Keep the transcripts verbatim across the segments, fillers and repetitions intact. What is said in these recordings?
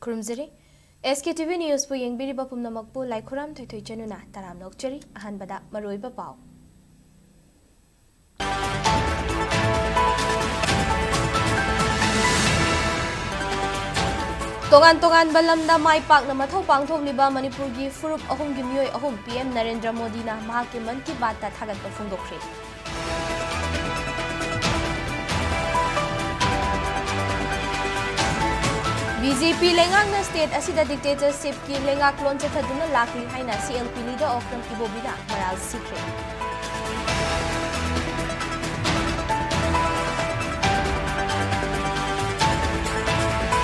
ꯈꯨꯔꯨꯝꯖꯔꯤ꯫ ꯑꯦꯁ ꯀꯦ T V ꯅ꯭ꯌꯨꯁꯄꯨ ꯌꯦꯡꯕꯤꯔꯤꯕ ꯄꯨꯝꯅꯃꯛꯄꯨ ꯂꯥꯏꯈꯨꯔꯥꯝ ꯊꯣꯏꯊꯣꯏ ꯆꯅꯨꯅ ꯇꯔꯥꯝꯅ ꯑꯣꯛꯆꯔꯤ꯫ ꯑꯍꯥꯟꯕꯗ ꯃꯔꯨꯑꯣꯏꯕ ꯄꯥꯎ꯫ ꯇꯣꯉꯥꯟ ꯇꯣꯉꯥꯟꯕ ꯂꯝꯗ ꯃꯥꯏ ꯄꯥꯛꯅ ꯃꯊꯧ ꯄꯥꯡꯊꯣꯛꯂꯤꯕ ꯃꯅꯤꯄꯨꯔꯒꯤ ꯐꯨꯔꯨꯞ ꯑꯍꯨꯝꯒꯤ ꯃꯤꯑꯣꯏ ꯑꯍꯨꯝ ꯄꯤ ꯑꯦꯝ ꯅꯔꯦꯟꯗ꯭ꯔ ꯃꯣꯗꯤꯅ ꯃꯍꯥꯛꯀꯤ ꯃꯟ ꯀꯤ ꯕꯥꯠꯇ ꯊꯥꯒꯠꯄ ꯐꯣꯡꯗꯣꯛꯈ꯭ꯔꯦ꯫ ꯕꯤ ꯖꯦ ꯄꯤ ꯂꯩꯉꯥꯛꯅ ꯁ꯭ꯇꯦꯠ ꯑꯁꯤꯗ ꯗꯤꯛꯇꯦꯇꯔꯁꯤꯞꯀꯤ ꯂꯩꯉꯥꯛꯂꯣꯟ ꯆꯠꯊꯗꯨꯅ ꯂꯥꯛꯂꯤ ꯍꯥꯏꯅ C L P leader Okram ꯏꯕꯣꯕꯤꯅ ꯃꯔꯥꯜ ꯁꯤꯈ꯭ꯔꯦ꯫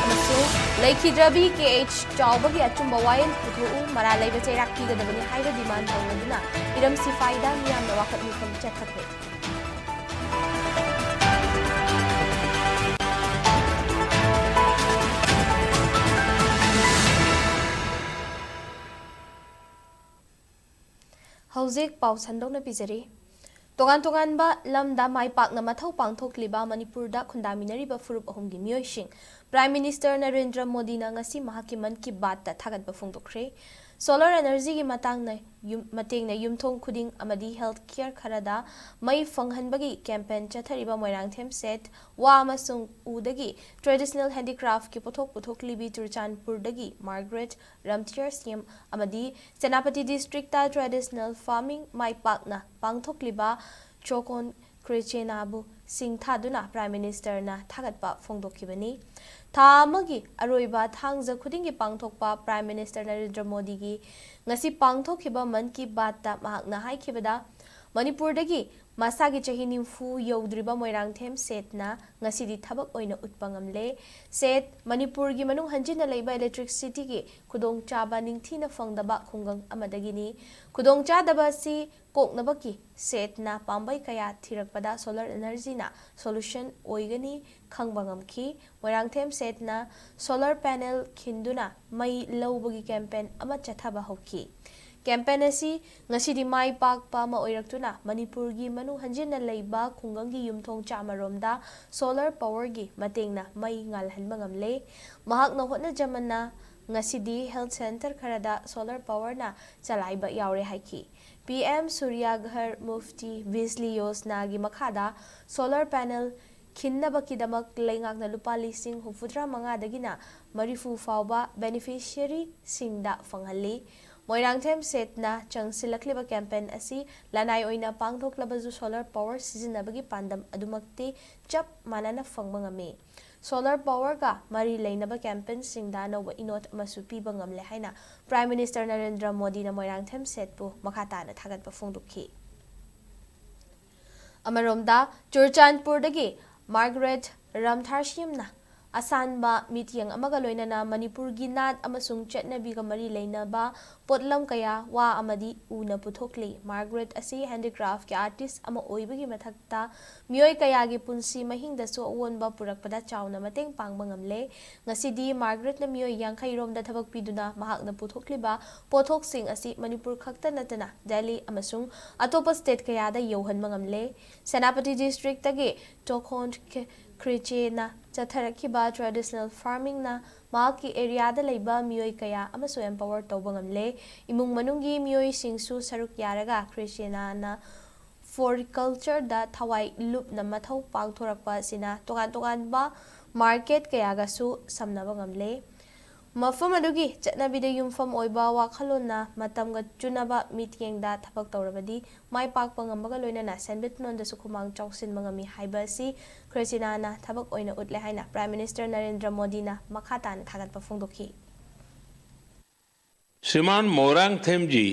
ꯑꯃꯁꯨꯡ ꯂꯩꯈꯤꯗ꯭ꯔꯕꯤ ꯀꯦ ꯑꯩꯆ ꯆꯥꯎꯕꯒꯤ ꯑꯆꯨꯝꯕ ꯋꯥꯌꯦꯜ ꯄꯨꯊꯣꯛꯎ, ꯃꯔꯥꯜ ꯂꯩꯕ ꯆꯩꯔꯥꯛ ꯄꯤꯒꯗꯕꯅꯤ ꯍꯥꯏꯕ ꯗꯤꯃꯥꯟ ꯇꯧꯅꯗꯨꯅ ꯏꯔꯝ ꯁꯤꯐꯥꯏꯗ ꯃꯤꯌꯥꯝꯅ ꯋꯥꯀꯠ ꯃꯤꯐꯝ ꯆꯠꯊꯈ꯭ꯔꯦ꯫ ꯍꯧꯖꯤꯛ ꯄꯥꯎ ꯁꯟꯗꯣꯛꯅ ꯄꯤꯖꯔꯤ꯫ ꯇꯣꯉꯥꯟ ꯇꯣꯉꯥꯟꯕ ꯂꯝꯗ ꯃꯥꯏ ꯄꯥꯛꯅ ꯃꯊꯧ ꯄꯥꯡꯊꯣꯛꯂꯤꯕ ꯃꯅꯤꯄꯨꯔꯗ ꯈꯨꯟꯗꯥꯃꯤꯟꯅꯔꯤꯕ ꯐꯨꯔꯨꯞ ꯑꯍꯨꯝꯒꯤ ꯃꯤꯑꯣꯏꯁꯤꯡ ꯄ꯭ꯔꯥꯏꯝ ꯃꯤꯅꯤꯁꯇꯔ ꯅꯔꯦꯟꯗ꯭ꯔ ꯃꯣꯗꯤꯅ ꯉꯁꯤ ꯃꯍꯥꯛꯀꯤ ꯃꯟ ꯀꯤ ꯕꯥꯠꯇ ꯊꯥꯒꯠꯄ ꯐꯣꯡꯗꯣꯛꯈ꯭ꯔꯦ꯫ ꯁꯣꯂꯔ ꯑꯦꯅꯔꯖꯤꯒꯤ ꯃꯇꯥꯡꯅ ꯌꯨꯝ-, ꯃꯇꯦꯡꯅ ꯌꯨꯝꯊꯣꯡ ꯈꯨꯗꯤꯡ ꯑꯃꯗꯤ ꯍꯦꯜꯊ ꯀꯦꯌꯔ ꯈꯔꯗ ꯃꯩ ꯐꯪꯍꯟꯕꯒꯤ ꯀꯦꯝꯄꯦꯟ ꯆꯠꯊꯔꯤꯕ ꯃꯣꯏꯔꯥꯡꯊꯦꯝ ꯁꯦꯠ, ꯋꯥ ꯑꯃꯁꯨꯡ ꯎꯗꯒꯤ ꯇ꯭ꯔꯦꯗꯤꯁꯅꯦꯜ ꯍꯦꯟꯗꯤꯀ꯭ꯔꯥꯐꯀꯤ ꯄꯣꯠꯊꯣꯛ ꯄꯨꯊꯣꯛꯂꯤꯕꯤ ꯆꯨꯔꯆꯥꯟꯄꯨꯔꯗꯒꯤ ꯃꯥꯔꯒꯔꯦꯠ ꯔꯝꯊꯤꯌꯔ ꯁꯤ ꯑꯦꯝ ꯑꯃꯗꯤ ꯁꯦꯅꯥꯄꯇꯤ ꯗꯤꯁꯇ꯭ꯔꯤꯛꯇ ꯇ꯭ꯔꯦꯗꯤꯁꯅꯦꯜ ꯐꯥꯔꯃꯤꯡ ꯃꯥꯏ ꯄꯥꯛꯅ ꯄꯥꯡꯊꯣꯛꯂꯤꯕ ꯆꯣꯀꯣꯟ ꯀ꯭ꯔꯦꯆꯦꯅꯥꯕꯨ ꯁꯤꯡꯊꯥꯗꯨꯅ ꯄ꯭ꯔꯥꯏꯝ ꯃꯤꯅꯤꯁꯇꯔꯅ ꯊꯥꯒꯠꯄ ꯐꯣꯡꯗꯣꯛꯈꯤꯕꯅꯤ꯫ ꯊꯥ ꯑꯃꯒꯤ ꯑꯔꯣꯏꯕ ꯊꯥꯡꯖ ꯈꯨꯗꯤꯡꯒꯤ ꯄꯥꯡꯊꯣꯛꯄ ꯄ꯭ꯔꯥꯏꯝ ꯃꯤꯅꯤꯁꯇꯔ ꯅꯔꯦꯟꯗ꯭ꯔ ꯃꯣꯗꯤꯒꯤ ꯉꯁꯤ ꯄꯥꯡꯊꯣꯛꯈꯤꯕ ꯃꯟ ꯀꯤ ꯕꯥꯠꯇ ꯃꯍꯥꯛꯅ ꯍꯥꯏꯈꯤꯕꯗ, ꯃꯅꯤꯄꯨꯔꯗꯒꯤ ꯃꯁꯥꯒꯤ ꯆꯍꯤ ꯅꯤꯐꯨ ꯌꯧꯗ꯭ꯔꯤꯕ ꯃꯣꯏꯔꯥꯡꯊꯦꯝ ꯁꯦꯠꯅ ꯉꯁꯤꯗꯤ ꯊꯕꯛ ꯑꯣꯏꯅ ꯎꯠꯄ ꯉꯝꯂꯦ꯫ ꯁꯦꯠ, ꯃꯅꯤꯄꯨꯔꯒꯤ ꯃꯅꯨꯡ ꯍꯟꯖꯤꯟꯅ ꯂꯩꯕ ꯏꯂꯦꯛꯇ꯭ꯔꯤꯁꯤꯇꯤꯒꯤ ꯈꯨꯗꯣꯡꯆꯥꯕ ꯅꯤꯡꯊꯤꯅ ꯐꯪꯗꯕ ꯈꯨꯡꯒꯪ ꯑꯃꯗꯒꯤꯅꯤ꯫ ꯈꯨꯗꯣꯡꯆꯥꯗꯕ ꯑꯁꯤ ꯀꯣꯛꯅꯕꯒꯤ ꯁꯦꯠꯅ ꯄꯥꯝꯕꯩ ꯀꯌꯥ ꯊꯤꯔꯛꯄꯗ ꯁꯣꯂꯔ ꯑꯦꯅꯔꯖꯤꯅ ꯁꯣꯂꯨꯁꯟ ꯑꯣꯏꯒꯅꯤ ꯈꯪꯕ ꯉꯝꯈꯤ꯫ ꯃꯣꯏꯔꯥꯡꯊꯦꯝ ꯁꯦꯠꯅ ꯁꯣꯂꯔ ꯄꯦꯅꯦꯜ ꯈꯤꯟꯗꯨꯅ ꯃꯩ ꯂꯧꯕꯒꯤ ꯀꯦꯝꯄꯦꯟ ꯑꯃ ꯆꯠꯊꯕ ꯍꯧꯈꯤ꯫ ꯀꯦꯝꯄꯦꯟ ꯑꯁꯤ ꯉꯁꯤꯗꯤ ꯃꯥꯏ ꯄꯥꯛꯄ ꯑꯃ ꯑꯣꯏꯔꯛꯇꯨꯅ ꯃꯅꯤꯄꯨꯔꯒꯤ ꯃꯅꯨꯡ ꯍꯟꯖꯤꯟꯅ ꯂꯩꯕ ꯈꯨꯡꯒꯪꯒꯤ ꯌꯨꯝꯊꯣꯡ ꯆꯥꯝꯃꯔꯣꯝꯗ ꯁꯣꯂꯔ ꯄꯥꯋꯔꯒꯤ ꯃꯇꯦꯡꯅ ꯃꯩ ꯉꯥꯜꯍꯟꯕ ꯉꯝꯂꯦ꯫ ꯃꯍꯥꯛꯅ ꯍꯣꯠꯅꯖꯃꯟꯅ ꯉꯁꯤꯗꯤ ꯍꯦꯜꯊ ꯁꯦꯟꯇꯔ ꯈꯔꯗ ꯁꯣꯂꯔ ꯄꯥꯋꯔꯅ ꯆꯂꯥꯏꯕ ꯌꯥꯎꯔꯦ ꯍꯥꯏꯈꯤ꯫ ꯄꯤ ꯑꯦꯝ ꯁꯨꯔꯌꯥꯘꯔ ꯃꯨꯐꯇꯤ ꯕꯤꯖꯂꯤ ꯌꯣꯖꯅꯥꯒꯤ ꯃꯈꯥꯗ ꯁꯣꯂꯔ ꯄꯦꯅꯦꯜ ꯈꯤꯟꯅꯕꯒꯤꯗꯃꯛ ꯂꯩꯉꯥꯛꯅ ꯂꯨꯄꯥ ꯂꯤꯁꯤꯡ ꯍꯨꯝꯐꯨꯇꯔꯥ ꯃꯉꯥꯗꯒꯤꯅ ꯃꯔꯤꯐꯨ ꯐꯥꯎꯕ ꯕꯦꯅꯤꯐꯤꯁꯤꯌꯔꯤꯁꯤꯡꯗ ꯐꯪꯍꯜꯂꯤ꯫ ꯃꯣꯏꯔꯥꯡꯊꯦꯝ ꯁꯦꯠꯅ ꯆꯪꯁꯤꯜꯂꯛꯂꯤꯕ ꯀꯦꯝꯄꯦꯟ ꯑꯁꯤ ꯂꯅꯥꯏ ꯑꯣꯏꯅ ꯄꯥꯡꯊꯣꯛꯂꯕꯁꯨ ꯁꯣꯂꯔ ꯄꯥꯋꯔ ꯁꯤꯖꯤꯟꯅꯕꯒꯤ ꯄꯥꯟꯗꯝ ꯑꯗꯨꯃꯛꯇꯤ ꯆꯞ ꯃꯥꯟꯅꯅ ꯐꯪꯕ ꯉꯝꯃꯤ꯫ ꯁꯣꯂꯔ ꯄꯥꯋꯔꯒ ꯃꯔꯤ ꯂꯩꯅꯕ ꯀꯦꯝꯄꯦꯟꯁꯤꯡꯗ ꯑꯅꯧꯕ ꯏꯅꯣꯠ ꯑꯃꯁꯨ ꯄꯤꯕ ꯉꯝꯂꯦ ꯍꯥꯏꯅ ꯄ꯭ꯔꯥꯏꯝ ꯃꯤꯅꯤꯁꯇꯔ ꯅꯔꯦꯟꯗ꯭ꯔ ꯃꯣꯗꯤꯅ ꯃꯣꯏꯔꯥꯡꯊꯦꯝ ꯁꯦꯠꯄꯨ ꯃꯈꯥ ꯇꯥꯅ ꯊꯥꯒꯠꯄ ꯐꯣꯡꯗꯣꯛꯈꯤ꯫ ꯑꯃꯔꯣꯝꯗ, ꯆꯨꯔꯆꯥꯟꯄꯨꯔꯗꯒꯤ ꯃꯥꯔꯒꯔꯦꯠ ꯔꯝꯊꯥꯔꯁꯤꯝꯅ ꯑꯁꯥꯟꯕ ꯃꯤꯠꯌꯦꯡ ꯑꯃꯒ ꯂꯣꯏꯅꯅ ꯃꯅꯤꯄꯨꯔꯒꯤ ꯅꯥꯠ ꯑꯃꯁꯨꯡ ꯆꯠꯅꯕꯤꯒ ꯃꯔꯤ ꯂꯩꯅꯕ ꯄꯣꯠꯂꯝ ꯀꯌꯥ ꯋꯥ ꯑꯃꯗꯤ ꯎꯅ ꯄꯨꯊꯣꯛꯂꯤ꯫ ꯃꯥꯔꯒꯔꯦꯠ ꯑꯁꯤ ꯍꯦꯟꯗꯤꯀ꯭ꯔꯥꯐꯀꯤ ꯑꯥꯔꯇꯤꯁ ꯑꯃ ꯑꯣꯏꯕꯒꯤ ꯃꯊꯛꯇ ꯃꯤꯑꯣꯏ ꯀꯌꯥꯒꯤ ꯄꯨꯟꯁꯤ ꯃꯍꯤꯡꯗꯁꯨ ꯑꯑꯣꯟꯕ ꯄꯨꯔꯛꯄꯗ ꯆꯥꯎꯅ ꯃꯇꯦꯡ ꯄꯥꯡꯕ ꯉꯝꯂꯦ꯫ ꯉꯁꯤꯗꯤ ꯃꯥꯔꯒꯔꯦꯠꯅ ꯃꯤꯑꯣꯏ ꯌꯥꯡꯈꯩ ꯔꯣꯝꯗ ꯊꯕꯛ ꯄꯤꯗꯨꯅ ꯃꯍꯥꯛꯅ ꯄꯨꯊꯣꯛꯂꯤꯕ ꯄꯣꯠꯊꯣꯛꯁꯤꯡ ꯑꯁꯤ ꯃꯅꯤꯄꯨꯔ ꯈꯛꯇ ꯅꯠꯇꯅ ꯗꯦꯜꯂꯤ ꯑꯃꯁꯨꯡ ꯑꯇꯣꯞꯄ ꯁ꯭ꯇꯦꯠ ꯀꯌꯥꯗ ꯌꯧꯍꯟꯕ ꯉꯝꯂꯦ꯫ ꯁꯦꯅꯥꯄꯇꯤ ꯗꯤꯁꯇ꯭ꯔꯤꯛꯇꯒꯤ ꯇꯣꯈꯣꯟ ꯈ꯭ꯔꯤꯆꯦꯅ ꯆꯠꯊꯔꯛꯈꯤꯕ ꯇ꯭ꯔꯦꯗꯤꯁꯅꯦꯜ ꯐꯥꯔꯃꯤꯡꯅ ꯃꯍꯥꯛꯀꯤ ꯑꯦꯔꯤꯌꯥꯗ ꯂꯩꯕ ꯃꯤꯑꯣꯏ ꯀꯌꯥ ꯑꯃꯁꯨ ꯑꯦꯝꯄꯥꯋꯔ ꯇꯧꯕ ꯉꯝꯂꯦ꯫ ꯏꯃꯨꯡ ꯃꯅꯨꯡꯒꯤ ꯃꯤꯑꯣꯏꯁꯤꯡꯁꯨ ꯁꯔꯨꯛ ꯌꯥꯔꯒ ꯈ꯭ꯔꯤꯆꯦꯅꯥꯅ ꯐ꯭ꯂꯣꯔꯤꯀꯜꯆꯔꯗ ꯊꯋꯥꯏ ꯂꯨꯞꯅ ꯃꯊꯧ ꯄꯥꯡꯊꯣꯔꯛꯄ ꯑꯁꯤꯅ ꯇꯣꯉꯥꯟ ꯇꯣꯉꯥꯟꯕ ꯃꯥꯔꯀꯦꯠ ꯀꯌꯥꯒꯁꯨ ꯁꯝꯅꯕ ꯉꯝꯂꯦ꯫ ꯃꯐꯝ ꯑꯗꯨꯒꯤ ꯆꯠꯅꯕꯤꯗ ꯌꯨꯝꯐꯝ ꯑꯣꯏꯕ ꯋꯥꯈꯜꯂꯣꯟꯅ ꯃꯇꯝꯒ ꯆꯨꯅꯕ ꯃꯤꯠꯌꯦꯡꯗ ꯊꯕꯛ ꯇꯧꯔꯕꯗꯤ ꯃꯥꯏ ꯄꯥꯛꯄ ꯉꯝꯕꯒ ꯂꯣꯏꯅꯅ ꯁꯦꯟꯃꯤꯠꯂꯣꯟꯗꯁꯨ ꯈꯨꯃꯥꯡ ꯆꯥꯎꯁꯤꯟꯕ ꯉꯝꯃꯤ ꯍꯥꯏꯕ ꯑꯁꯤ ꯈ꯭ꯔꯤꯁꯇꯤꯅꯥꯅ ꯊꯕꯛ ꯑꯣꯏꯅ ꯎꯠꯂꯦ ꯍꯥꯏꯅ ꯄ꯭ꯔꯥꯏꯝ ꯃꯤꯅꯤꯁꯇꯔ ꯅꯔꯦꯟꯗ꯭ꯔ ꯃꯣꯗꯤꯅ ꯃꯈꯥ ꯇꯥꯅ ꯊꯥꯒꯠꯄ ꯐꯣꯡꯗꯣꯛꯈꯤ꯫ श्रीमान मोरांग थेम जी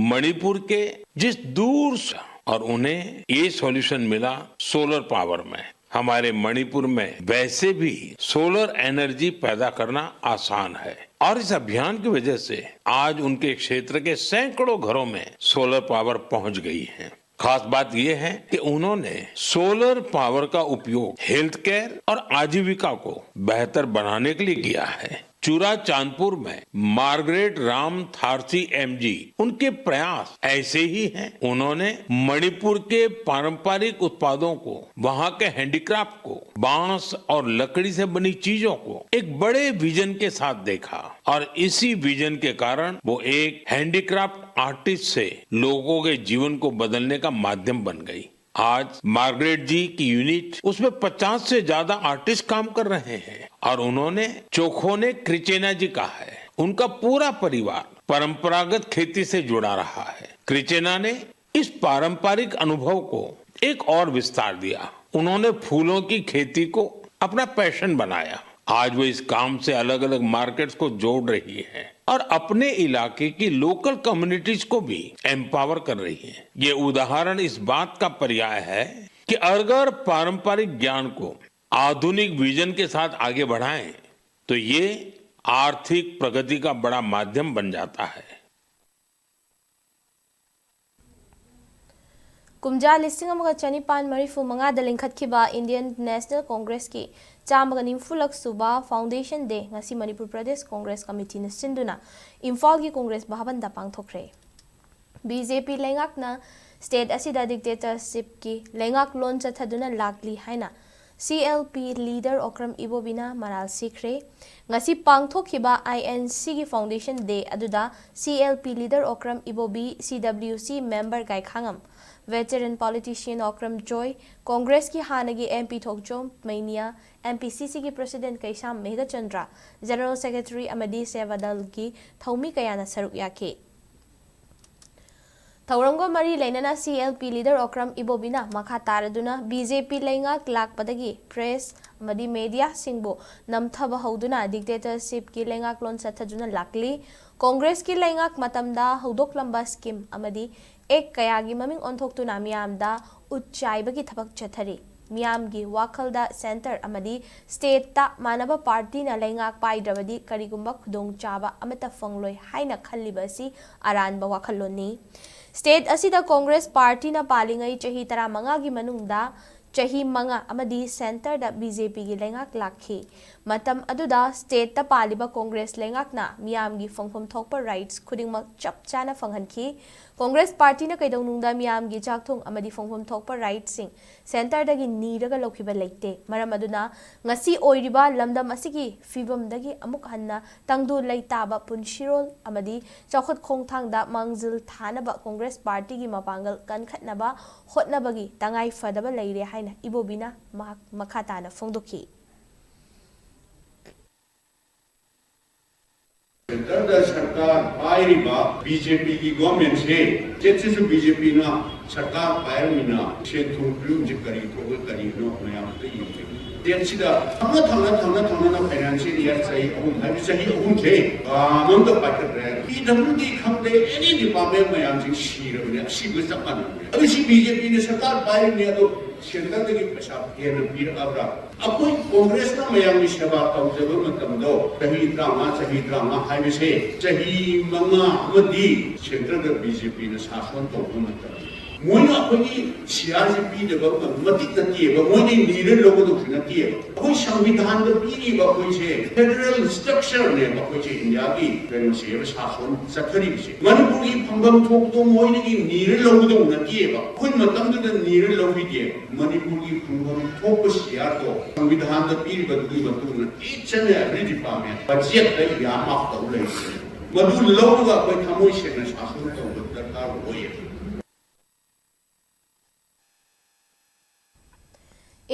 मणिपुर के जिस दूर से, और उन्हें ये सॉल्यूशन मिला सोलर पावर में। हमारे मणिपुर में वैसे भी सोलर एनर्जी पैदा करना आसान है और इस अभियान की वजह से आज उनके क्षेत्र के सैकड़ों घरों में सोलर पावर पहुंच गई है। खास बात यह है कि उन्होंने सोलर पावर का उपयोग हेल्थ केयर और आजीविका को बेहतर बनाने के लिए किया है। चुराचांदपुर में मार्गरेट राम थारसी एमजी, उनके प्रयास ऐसे ही हैं। उन्होंने मणिपुर के पारंपरिक उत्पादों को, वहां के हैंडीक्राफ्ट को, बांस और लकड़ी से बनी चीजों को एक बड़े विजन के साथ देखा और इसी विजन के कारण वो एक हैंडीक्राफ्ट आर्टिस्ट से लोगों के जीवन को बदलने का माध्यम बन गई। आज मार्गरेट जी की यूनिट, उसमें पचास से ज्यादा आर्टिस्ट काम कर रहे हैं और उन्होंने चोखोने क्रिचेना जी का है। उनका पूरा परिवार परंपरागत खेती से जुड़ा रहा है। क्रिचेना ने इस पारंपरिक अनुभव को एक और विस्तार दिया। उन्होंने फूलों की खेती को अपना पैशन बनाया। आज वो इस काम से अलग-अलग मार्केट्स को जोड़ रही है और अपने इलाके की लोकल कम्युनिटीज को भी एम्पावर कर रही है। ये उदाहरण इस बात का पर्याय है कि अगर पारंपरिक ज्ञान को आधुनिक विजन के साथ आगे बढ़ाएं, तो ये आर्थिक प्रगति का बड़ा माध्यम बन जाता है। ꯀꯨꯝꯖꯥ ꯂꯤꯁꯤꯡ ꯑꯃꯒ ꯆꯅꯤꯄꯥꯟ ꯃꯔꯤꯐꯨ ꯃꯉꯥꯗ ꯂꯤꯡꯈꯠꯈꯤꯕ ꯏꯟꯗꯤꯌꯟ ꯅꯦꯁꯅꯦꯜ ꯀꯣꯡꯒ꯭ꯔꯦꯁꯀꯤ ꯆꯥꯝꯃꯒ ꯅꯤꯐꯨꯂꯛ ꯁꯨꯕ ꯐꯥꯎꯟꯗꯦꯁꯟ ꯗꯦ ꯉꯁꯤ ꯃꯅꯤꯄꯨꯔ ꯄ꯭ꯔꯗꯦꯁ ꯀꯣꯡꯒ꯭ꯔꯦꯁ ꯀꯃꯤꯇꯤꯅ ꯁꯤꯟꯗꯨꯅ ꯏꯝꯐꯥꯜꯒꯤ ꯀꯣꯡꯒ꯭ꯔꯦꯁ ꯚꯕꯟꯗ ꯄꯥꯡꯊꯣꯛꯈ꯭ꯔꯦ꯫ ꯕꯤ ꯖꯦ ꯄꯤ ꯂꯩꯉꯥꯛꯅ ꯁ꯭ꯇꯦꯠ ꯑꯁꯤꯗ ꯗꯤꯛꯇꯦꯇꯔꯁꯤꯞꯀꯤ ꯂꯩꯉꯥꯛꯂꯣꯟ ꯆꯠꯊꯗꯨꯅ ꯂꯥꯛꯂꯤ ꯍꯥꯏꯅ C L P leader Okram ꯏꯕꯣꯕꯤꯅ ꯃꯔꯥꯜ ꯁꯤꯈ꯭ꯔꯦ꯫ ꯉꯁꯤ ꯄꯥꯡꯊꯣꯛꯈꯤꯕ ꯑꯥꯏ ꯑꯦꯟ ꯁꯤꯒꯤ ꯐꯥꯎꯟꯗꯦꯁꯟ ꯗꯦ ꯑꯗꯨꯗ C L P leader Okram Ibobi, C W C member Gaikhangam, veteran politician Okram Joy, ꯀꯣꯡꯒ꯭ꯔꯦꯁꯀꯤ ꯍꯥꯟꯅꯒꯤ M P Thokchom Meinya, M P C ꯁꯤꯒꯤ president Keisham Meghachandra, general secretary ꯑꯃꯗꯤ ꯁꯦꯕꯥꯗꯜꯒꯤ ꯊꯧꯃꯤ ꯀꯌꯥꯅ ꯁꯔꯨꯛ ꯌꯥꯈꯤ꯫ ꯊꯧꯔꯝꯒ ꯃꯔꯤ ꯂꯩꯅꯅ C L P leader Okram ꯏꯕꯣꯕꯤꯅ ꯃꯈꯥ ꯇꯥꯔꯗꯨꯅ ꯕꯤ ꯖꯦ ꯄꯤ ꯂꯩꯉꯥꯛ ꯂꯥꯛꯄꯗꯒꯤ ꯄ꯭ꯔꯦꯁ ꯑꯃꯗꯤ ꯃꯦꯗꯤꯌꯥꯁꯤꯡꯕꯨ ꯅꯝꯊꯕ ꯍꯧꯗꯨꯅ ꯗꯤꯛꯇꯦꯇꯔꯁꯤꯞꯀꯤ ꯂꯩꯉꯥꯛꯂꯣꯟ ꯆꯠꯊꯗꯨꯅ ꯂꯥꯛꯂꯤ꯫ ꯀꯣꯡꯒ꯭ꯔꯦꯁꯀꯤ ꯂꯩꯉꯥꯛ ꯃꯇꯝꯗ ꯍꯧꯗꯣꯛꯂꯝꯕ ꯁ꯭ꯀꯤꯝ ꯑꯃꯗꯤ ꯑꯦꯛ ꯀꯌꯥꯒꯤ ꯃꯃꯤꯡ ꯑꯣꯟꯊꯣꯛꯇꯨꯅ ꯃꯤꯌꯥꯝꯗ ꯎꯠ ꯆꯥꯏꯕꯒꯤ ꯊꯕꯛ ꯆꯠꯊꯔꯤ꯫ ꯃꯤꯌꯥꯝꯒꯤ ꯋꯥꯈꯜꯗ ꯁꯦꯟꯇꯔ ꯑꯃꯗꯤ ꯁ꯭ꯇꯦꯠꯇ ꯃꯥꯟꯅꯕ ꯄꯥꯔꯇꯤꯅ ꯂꯩꯉꯥꯛ ꯄꯥꯏꯗ꯭ꯔꯕꯗꯤ ꯀꯔꯤꯒꯨꯝꯕ ꯈꯨꯗꯣꯡꯆꯥꯕ ꯑꯃꯠꯇ ꯐꯪꯂꯣꯏ ꯍꯥꯏꯅ ꯈꯜꯂꯤꯕ ꯑꯁꯤ ꯑꯔꯥꯟꯕ ꯋꯥꯈꯜꯂꯣꯟꯅꯤ꯫ ꯁ꯭ꯇꯦꯠ ꯑꯁꯤꯗ ꯀꯣꯡꯒ꯭ꯔꯦꯁ ꯄꯥꯔꯇꯤꯅ ꯄꯥꯜꯂꯤꯉꯩ ꯆꯍꯤ ꯇꯔꯥꯃꯉꯥꯒꯤ ꯃꯅꯨꯡꯗ ꯆꯍꯤ ꯃꯉꯥ ꯑꯃꯗꯤ ꯁꯦꯟꯇꯔꯗ ꯕꯤ ꯖꯦ ꯄꯤꯒꯤ ꯂꯩꯉꯥꯛ ꯂꯥꯛꯈꯤ꯫ ꯃꯇꯝ ꯑꯗꯨꯗ ꯁ꯭ꯇꯦꯠꯇ ꯄꯥꯜꯂꯤꯕ ꯀꯣꯡꯒ꯭ꯔꯦꯁ ꯂꯩꯉꯥꯛꯅ ꯃꯤꯌꯥꯝꯒꯤ ꯐꯪꯐꯝ ꯊꯣꯛꯄ ꯔꯥꯏꯠꯁ ꯈꯨꯗꯤꯡꯃꯛ ꯆꯞ ꯆꯥꯅ ꯐꯪꯍꯟꯈꯤ꯫ ꯀꯣꯡꯒ꯭ꯔꯦꯁ ꯄꯥꯔꯇꯤꯅ ꯀꯩꯗꯧꯅꯨꯡꯗ ꯃꯤꯌꯥꯝꯒꯤ ꯆꯥꯛꯊꯨꯡ ꯑꯃꯗꯤ ꯐꯪꯐꯝ ꯊꯣꯛꯄ ꯔꯥꯏꯠꯁꯤꯡ ꯁꯦꯟꯇꯔꯗꯒꯤ ꯅꯤꯔꯒ ꯂꯧꯈꯤꯕ ꯂꯩꯇꯦ꯫ ꯃꯔꯝ ꯑꯗꯨꯅ ꯉꯁꯤ ꯑꯣꯏꯔꯤꯕ ꯂꯝꯗꯝ ꯑꯁꯤꯒꯤ ꯐꯤꯕꯝꯗꯒꯤ ꯑꯃꯨꯛ ꯍꯟꯅ ꯇꯪꯗꯨ ꯂꯩꯇꯥꯕ ꯄꯨꯟꯁꯤꯔꯣꯜ ꯑꯃꯗꯤ ꯆꯥꯎꯈꯠ ꯈꯣꯡꯊꯥꯡꯗ ꯃꯥꯡꯖꯤꯜ ꯊꯥꯅꯕ ꯀꯣꯡꯒ꯭ꯔꯦꯁ ꯄꯥꯔꯇꯤꯒꯤ ꯃꯄꯥꯡꯒꯜ ꯀꯟꯈꯠꯅꯕ ꯍꯣꯠꯅꯕꯒꯤ ꯇꯉꯥꯏ ꯐꯗꯕ ꯂꯩꯔꯦ ꯍꯥꯏꯅ ꯏꯕꯣꯕꯤꯅ ꯃꯍꯥꯛ ꯃꯈꯥ ꯇꯥꯅ ꯐꯣꯡꯗꯣꯛꯈꯤ꯫ ꯁꯦꯟꯇꯔꯗ ꯁꯔꯀꯥꯔ ꯄꯥꯏꯔꯤꯕ ꯕꯤ ꯖꯦ ꯄꯤꯒꯤ ꯒꯣꯔꯃꯦꯟꯁꯦ, ꯁ꯭ꯇꯦꯠꯁꯤꯁꯨ ꯕꯤ ꯖꯦ ꯄꯤꯅ ꯁꯔꯀꯥꯔ ꯄꯥꯏꯔꯕꯅꯤꯅ ꯁꯦꯟ ꯊꯨꯝ ꯐꯤꯕꯝꯁꯦ ꯀꯔꯤ ꯊꯣꯛꯑꯦ ꯀꯔꯤꯅꯣ ꯃꯌꯥꯝ ꯑꯝꯇ ꯌꯦꯡꯁꯦ꯫ ꯁ꯭ꯇꯦꯠꯁꯤꯗ ꯊꯪꯅ ꯊꯪꯅ ꯊꯪꯅ ꯊꯪꯅꯅ ꯐꯥꯏꯅꯥꯟꯁꯤꯌꯦꯜ ꯏꯌꯥꯔ ꯆꯍꯤ ꯑꯍꯨꯝ ꯍꯥꯏꯕ ꯆꯍꯤ ꯑꯍꯨꯝꯁꯦ ꯀꯥ ꯑꯃꯝꯗ ꯄꯥꯏꯈꯠꯈ꯭ꯔꯦ꯫ ꯄꯤ ꯗꯕ꯭ꯂꯤꯎ ꯗꯤ ꯈꯪꯗꯦ, ꯑꯦꯅꯤ ꯗꯤꯄꯥꯔꯠꯃꯦꯟ ꯃꯌꯥꯝꯁꯤ ꯁꯤꯔꯕꯅꯦ, ꯑꯁꯤꯕꯒ ꯆꯞ ꯃꯥꯟꯅꯕꯅꯦ꯫ ꯑꯗꯨ ꯁꯤ ꯕꯤ ꯖꯦ ꯄꯤꯅ ꯁꯔꯀꯥꯔ ꯄꯥꯏꯔꯤꯕꯅꯦ, ꯑꯗꯣ ꯁꯦꯟꯇꯔꯗꯒꯤ ꯄꯩꯁꯥ ꯍꯦꯟꯅ ꯄꯤꯔꯛꯑꯕ꯭ꯔꯥ? ꯑꯩꯈꯣꯏ ꯀꯣꯡꯒ꯭ꯔꯦꯁꯅ ꯃꯌꯥꯝꯒꯤ ꯁꯦꯕꯥ ꯇꯧꯖꯕ ꯃꯇꯝꯗꯣ ꯆꯍꯤ ꯇꯔꯥꯃꯉꯥ, ꯆꯍꯤ ꯇꯔꯥꯃꯉꯥ ꯍꯥꯏꯕꯁꯦ ꯆꯍꯤ ꯃꯉꯥ ꯑꯃꯗꯤ ꯁꯦꯟꯇꯔꯗ ꯕꯤ ꯖꯦ ꯄꯤꯅ ꯁꯥꯁꯣꯟ ꯇꯧꯕ ꯃꯇꯝꯗ ꯃꯣꯏꯅ ꯑꯩꯈꯣꯏꯒꯤ ꯁꯤ ꯑꯥꯔꯁꯤ ꯄꯤꯗꯕ ꯃꯇꯤꯛ ꯅꯠꯇꯦꯕ, ꯃꯣꯏꯗꯤ ꯅꯤꯔ ꯂꯧꯒꯗꯧꯁꯨ ꯅꯠꯇꯦꯕ꯫ ꯑꯩꯈꯣꯏ ꯁꯪꯕꯤꯙꯥꯟꯗ ꯄꯤꯔꯤꯕ ꯑꯩꯈꯣꯏꯁꯦ ꯐꯦꯗꯔꯦꯜ ꯁ꯭ꯇ꯭ꯔꯛꯆꯔꯅꯦꯕ, ꯑꯩꯈꯣꯏꯁꯦ ꯏꯟꯗꯤꯌꯥꯒꯤ ꯀꯩꯅꯣꯁꯦꯕ ꯁꯥꯁꯣꯟ ꯆꯠꯊꯔꯤꯕꯁꯦ꯫ ꯃꯅꯤꯄꯨꯔꯒꯤ ꯐꯪꯐꯝ ꯊꯣꯛꯄꯗꯣ ꯃꯣꯏꯗꯒꯤ ꯅꯤꯔ ꯂꯧꯒꯗꯧ ꯅꯠꯇꯦꯕ, ꯑꯩꯈꯣꯏ ꯃꯇꯝꯗꯨꯗ ꯅꯤꯔ ꯂꯧꯈꯤꯗꯦ꯫ ꯃꯅꯤꯄꯨꯔꯒꯤ ꯐꯪꯐꯝ ꯊꯣꯛꯄ ꯁꯤ ꯑꯥꯔꯗꯣ ꯁꯪꯕꯤꯙꯥꯟꯗ ꯄꯤꯔꯤꯕꯗꯨꯒꯤ ꯃꯇꯨꯡ ꯏꯟꯅ each and every department ꯕꯖꯦꯠꯇ ꯌꯥꯝ ꯑꯞ ꯇꯧ ꯂꯩꯔꯤꯁꯦ꯫ ꯃꯗꯨ ꯂꯧꯔꯒ ꯑꯩꯈꯣꯏ ꯊꯃꯣꯏ ꯁꯦꯡꯅ ꯁꯥꯁꯣꯟ ꯇꯧꯕ ꯗꯔꯀꯥꯔ ꯑꯣꯏꯌꯦ꯫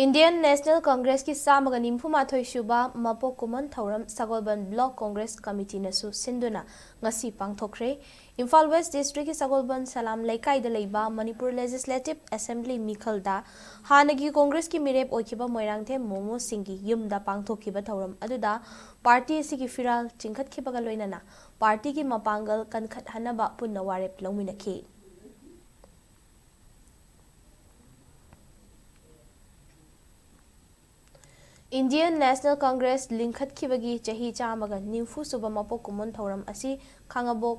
ꯏꯟꯗꯤꯌꯟ ꯅꯦꯁꯅꯦꯜ ꯀꯪꯒ꯭ꯔꯦꯁꯀꯤ ꯆꯥꯝꯃꯒ ꯅꯤꯐꯨ ꯃꯥꯊꯣꯏ ꯁꯨꯕ ꯃꯄꯣꯛ ꯀꯨꯝꯑꯣꯟ ꯊꯧꯔꯝ ꯁꯒꯣꯜꯕꯟ ꯕ꯭ꯂꯣꯛ ꯀꯪꯒ꯭ꯔꯦꯁ ꯀꯃꯤꯇꯤꯅꯁꯨ ꯁꯤꯟꯗꯨꯅ ꯉꯁꯤ ꯄꯥꯡꯊꯣꯛꯈ꯭ꯔꯦ꯫ ꯏꯝꯐꯥꯜ ꯋꯦꯁ ꯗꯤꯁꯇ꯭ꯔꯤꯛꯀꯤ ꯁꯒꯣꯜꯕꯟ ꯁꯂꯥꯝ ꯂꯩꯀꯥꯏꯗ ꯂꯩꯕ ꯃꯅꯤꯄꯨꯔ ꯂꯦꯖꯤꯁꯂꯦꯇꯤꯚ ꯑꯦꯁꯦꯝꯕ꯭ꯂꯤ ꯃꯤꯈꯜꯗ ꯍꯥꯟꯅꯒꯤ ꯀꯪꯒ꯭ꯔꯦꯁꯀꯤ ꯃꯤꯔꯦꯞ ꯑꯣꯏꯈꯤꯕ ꯃꯣꯏꯔꯥꯡꯊꯦꯝ ꯃꯣꯃꯣ ꯁꯤꯡꯒꯤ ꯌꯨꯝꯗ ꯄꯥꯡꯊꯣꯛꯈꯤꯕ ꯊꯧꯔꯝ ꯑꯗꯨꯗ ꯄꯥꯔꯇꯤ ꯑꯁꯤꯒꯤ ꯐꯤꯔꯥꯜ ꯆꯤꯡꯈꯠꯈꯤꯕꯒ ꯂꯣꯏꯅꯅ ꯄꯥꯔꯇꯤꯒꯤ ꯃꯄꯥꯡꯒꯜ ꯀꯟꯈꯠꯍꯟꯅꯕ ꯄꯨꯟꯅ ꯋꯥꯔꯦꯞ ꯂꯧꯃꯤꯟꯅꯈꯤ꯫ ꯏꯟꯗꯤꯌꯟ ꯅꯦꯁꯅꯦꯜ ꯀꯪꯒ꯭ꯔꯦꯁ ꯂꯤꯡꯈꯠꯈꯤꯕꯒꯤ ꯆꯍꯤ ꯆꯥꯝꯃꯒ ꯅꯤꯐꯨ ꯁꯨꯕ ꯃꯄꯣꯛ ꯀꯨꯝꯑꯣꯟ ꯊꯧꯔꯝ ꯑꯁꯤ ꯈꯥꯉꯕꯣꯛ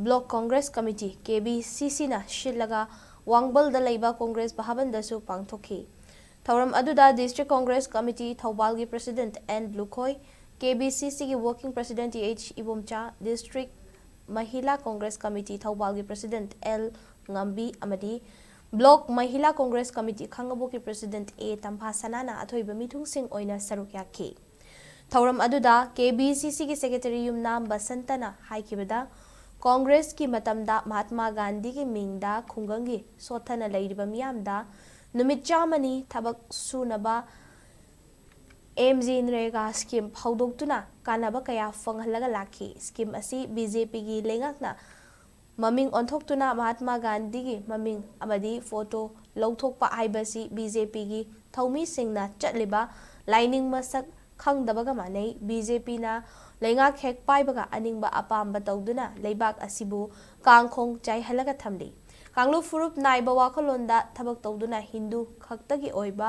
ꯕ꯭ꯂꯣꯛ ꯀꯪꯒ꯭ꯔꯦꯁ ꯀꯃꯤꯇꯤ, ꯀꯦ ꯕꯤ ꯁꯤ ꯁꯤꯅ ꯁꯤꯜꯂꯒ ꯋꯥꯡꯕꯜꯗ ꯂꯩꯕ ꯀꯪꯒ꯭ꯔꯦꯁ ꯚꯕꯟꯗꯁꯨ ꯄꯥꯡꯊꯣꯛꯈꯤ꯫ ꯊꯧꯔꯝ ꯑꯗꯨꯗ District Congress Committee ꯊꯧꯕꯥꯜꯒꯤ President N Lukhoi, K B C Cꯒꯤ Working President Th Ibomcha, District Mahila Congress Committee ꯊꯧꯕꯥꯜꯒꯤ President L ꯉꯝꯕꯤ ꯑꯃꯗꯤ Block Mahila Congress Committee ꯈꯥꯡꯉꯕꯣꯛꯀꯤ President A ꯇꯝꯐꯥ ꯁꯅꯥꯅ ꯑꯊꯣꯏꯕ ꯃꯤꯊꯨꯡꯁꯤꯡ ꯑꯣꯏꯅ ꯁꯔꯨꯛ ꯌꯥꯈꯤ꯫ ꯊꯧꯔꯝ ꯑꯗꯨꯗ K B C Cꯒꯤ Secretary ꯌꯨꯝꯅꯥꯝ ꯕꯁꯟꯇꯅ ꯍꯥꯏꯈꯤꯕꯗ, ꯀꯣꯡꯒ꯭ꯔꯦꯁꯀꯤ ꯃꯇꯝꯗ ꯃꯍꯥꯠꯃꯥ ꯒꯥꯟꯙꯤꯒꯤ ꯃꯤꯡꯗ ꯈꯨꯡꯒꯪꯒꯤ ꯁꯣꯠꯊꯅ ꯂꯩꯔꯤꯕ ꯃꯤꯌꯥꯝꯗ ꯅꯨꯃꯤꯠ ꯆꯥꯝꯃꯅꯤ ꯊꯕꯛ ꯁꯨꯅꯕ M G ꯅꯔꯦꯒꯥ scheme ꯍꯧꯗꯣꯛꯇꯨꯅ ꯀꯥꯟꯅꯕ ꯀꯌꯥ ꯐꯪꯍꯜꯂꯒ ꯂꯥꯛꯈꯤ꯫ Scheme ꯑꯁꯤ B J Pꯒꯤ ꯂꯩꯉꯥꯛꯅ ꯃꯃꯤꯡ ꯑꯣꯟꯊꯣꯛꯇꯨꯅ ꯃꯍꯥꯠꯃꯥ ꯒꯥꯟꯙꯤꯒꯤ ꯃꯃꯤꯡ ꯑꯃꯗꯤ photo ꯂꯧꯊꯣꯛꯄ ꯍꯥꯏꯕꯁꯤ B J Pꯒꯤ ꯊꯧꯃꯤꯁꯤꯡꯅ ꯆꯠꯂꯤꯕ ꯂꯥꯏꯅꯤꯡ ꯃꯁꯛ ꯈꯪꯗꯕꯒ ꯃꯥꯟꯅꯩ꯫ B J Pꯅ ꯂꯩꯉꯥꯛ ꯍꯦꯛ ꯄꯥꯏꯕꯒ ꯑꯅꯤꯡꯕ ꯑꯄꯥꯝꯕ ꯇꯧꯗꯨꯅ ꯂꯩꯕꯥꯛ ꯑꯁꯤꯕꯨ ꯀꯥꯡꯈꯣꯡ ꯆꯥꯏꯍꯜꯂꯒ ꯊꯝꯂꯤ꯫ ꯀꯥꯡꯂꯨꯞ ꯐꯨꯔꯨꯞ ꯅꯥꯏꯕ ꯋꯥꯈꯜꯂꯣꯟꯗ ꯊꯕꯛ ꯇꯧꯗꯨꯅ ꯍꯤꯟꯗꯨ ꯈꯛꯇꯒꯤ ꯑꯣꯏꯕ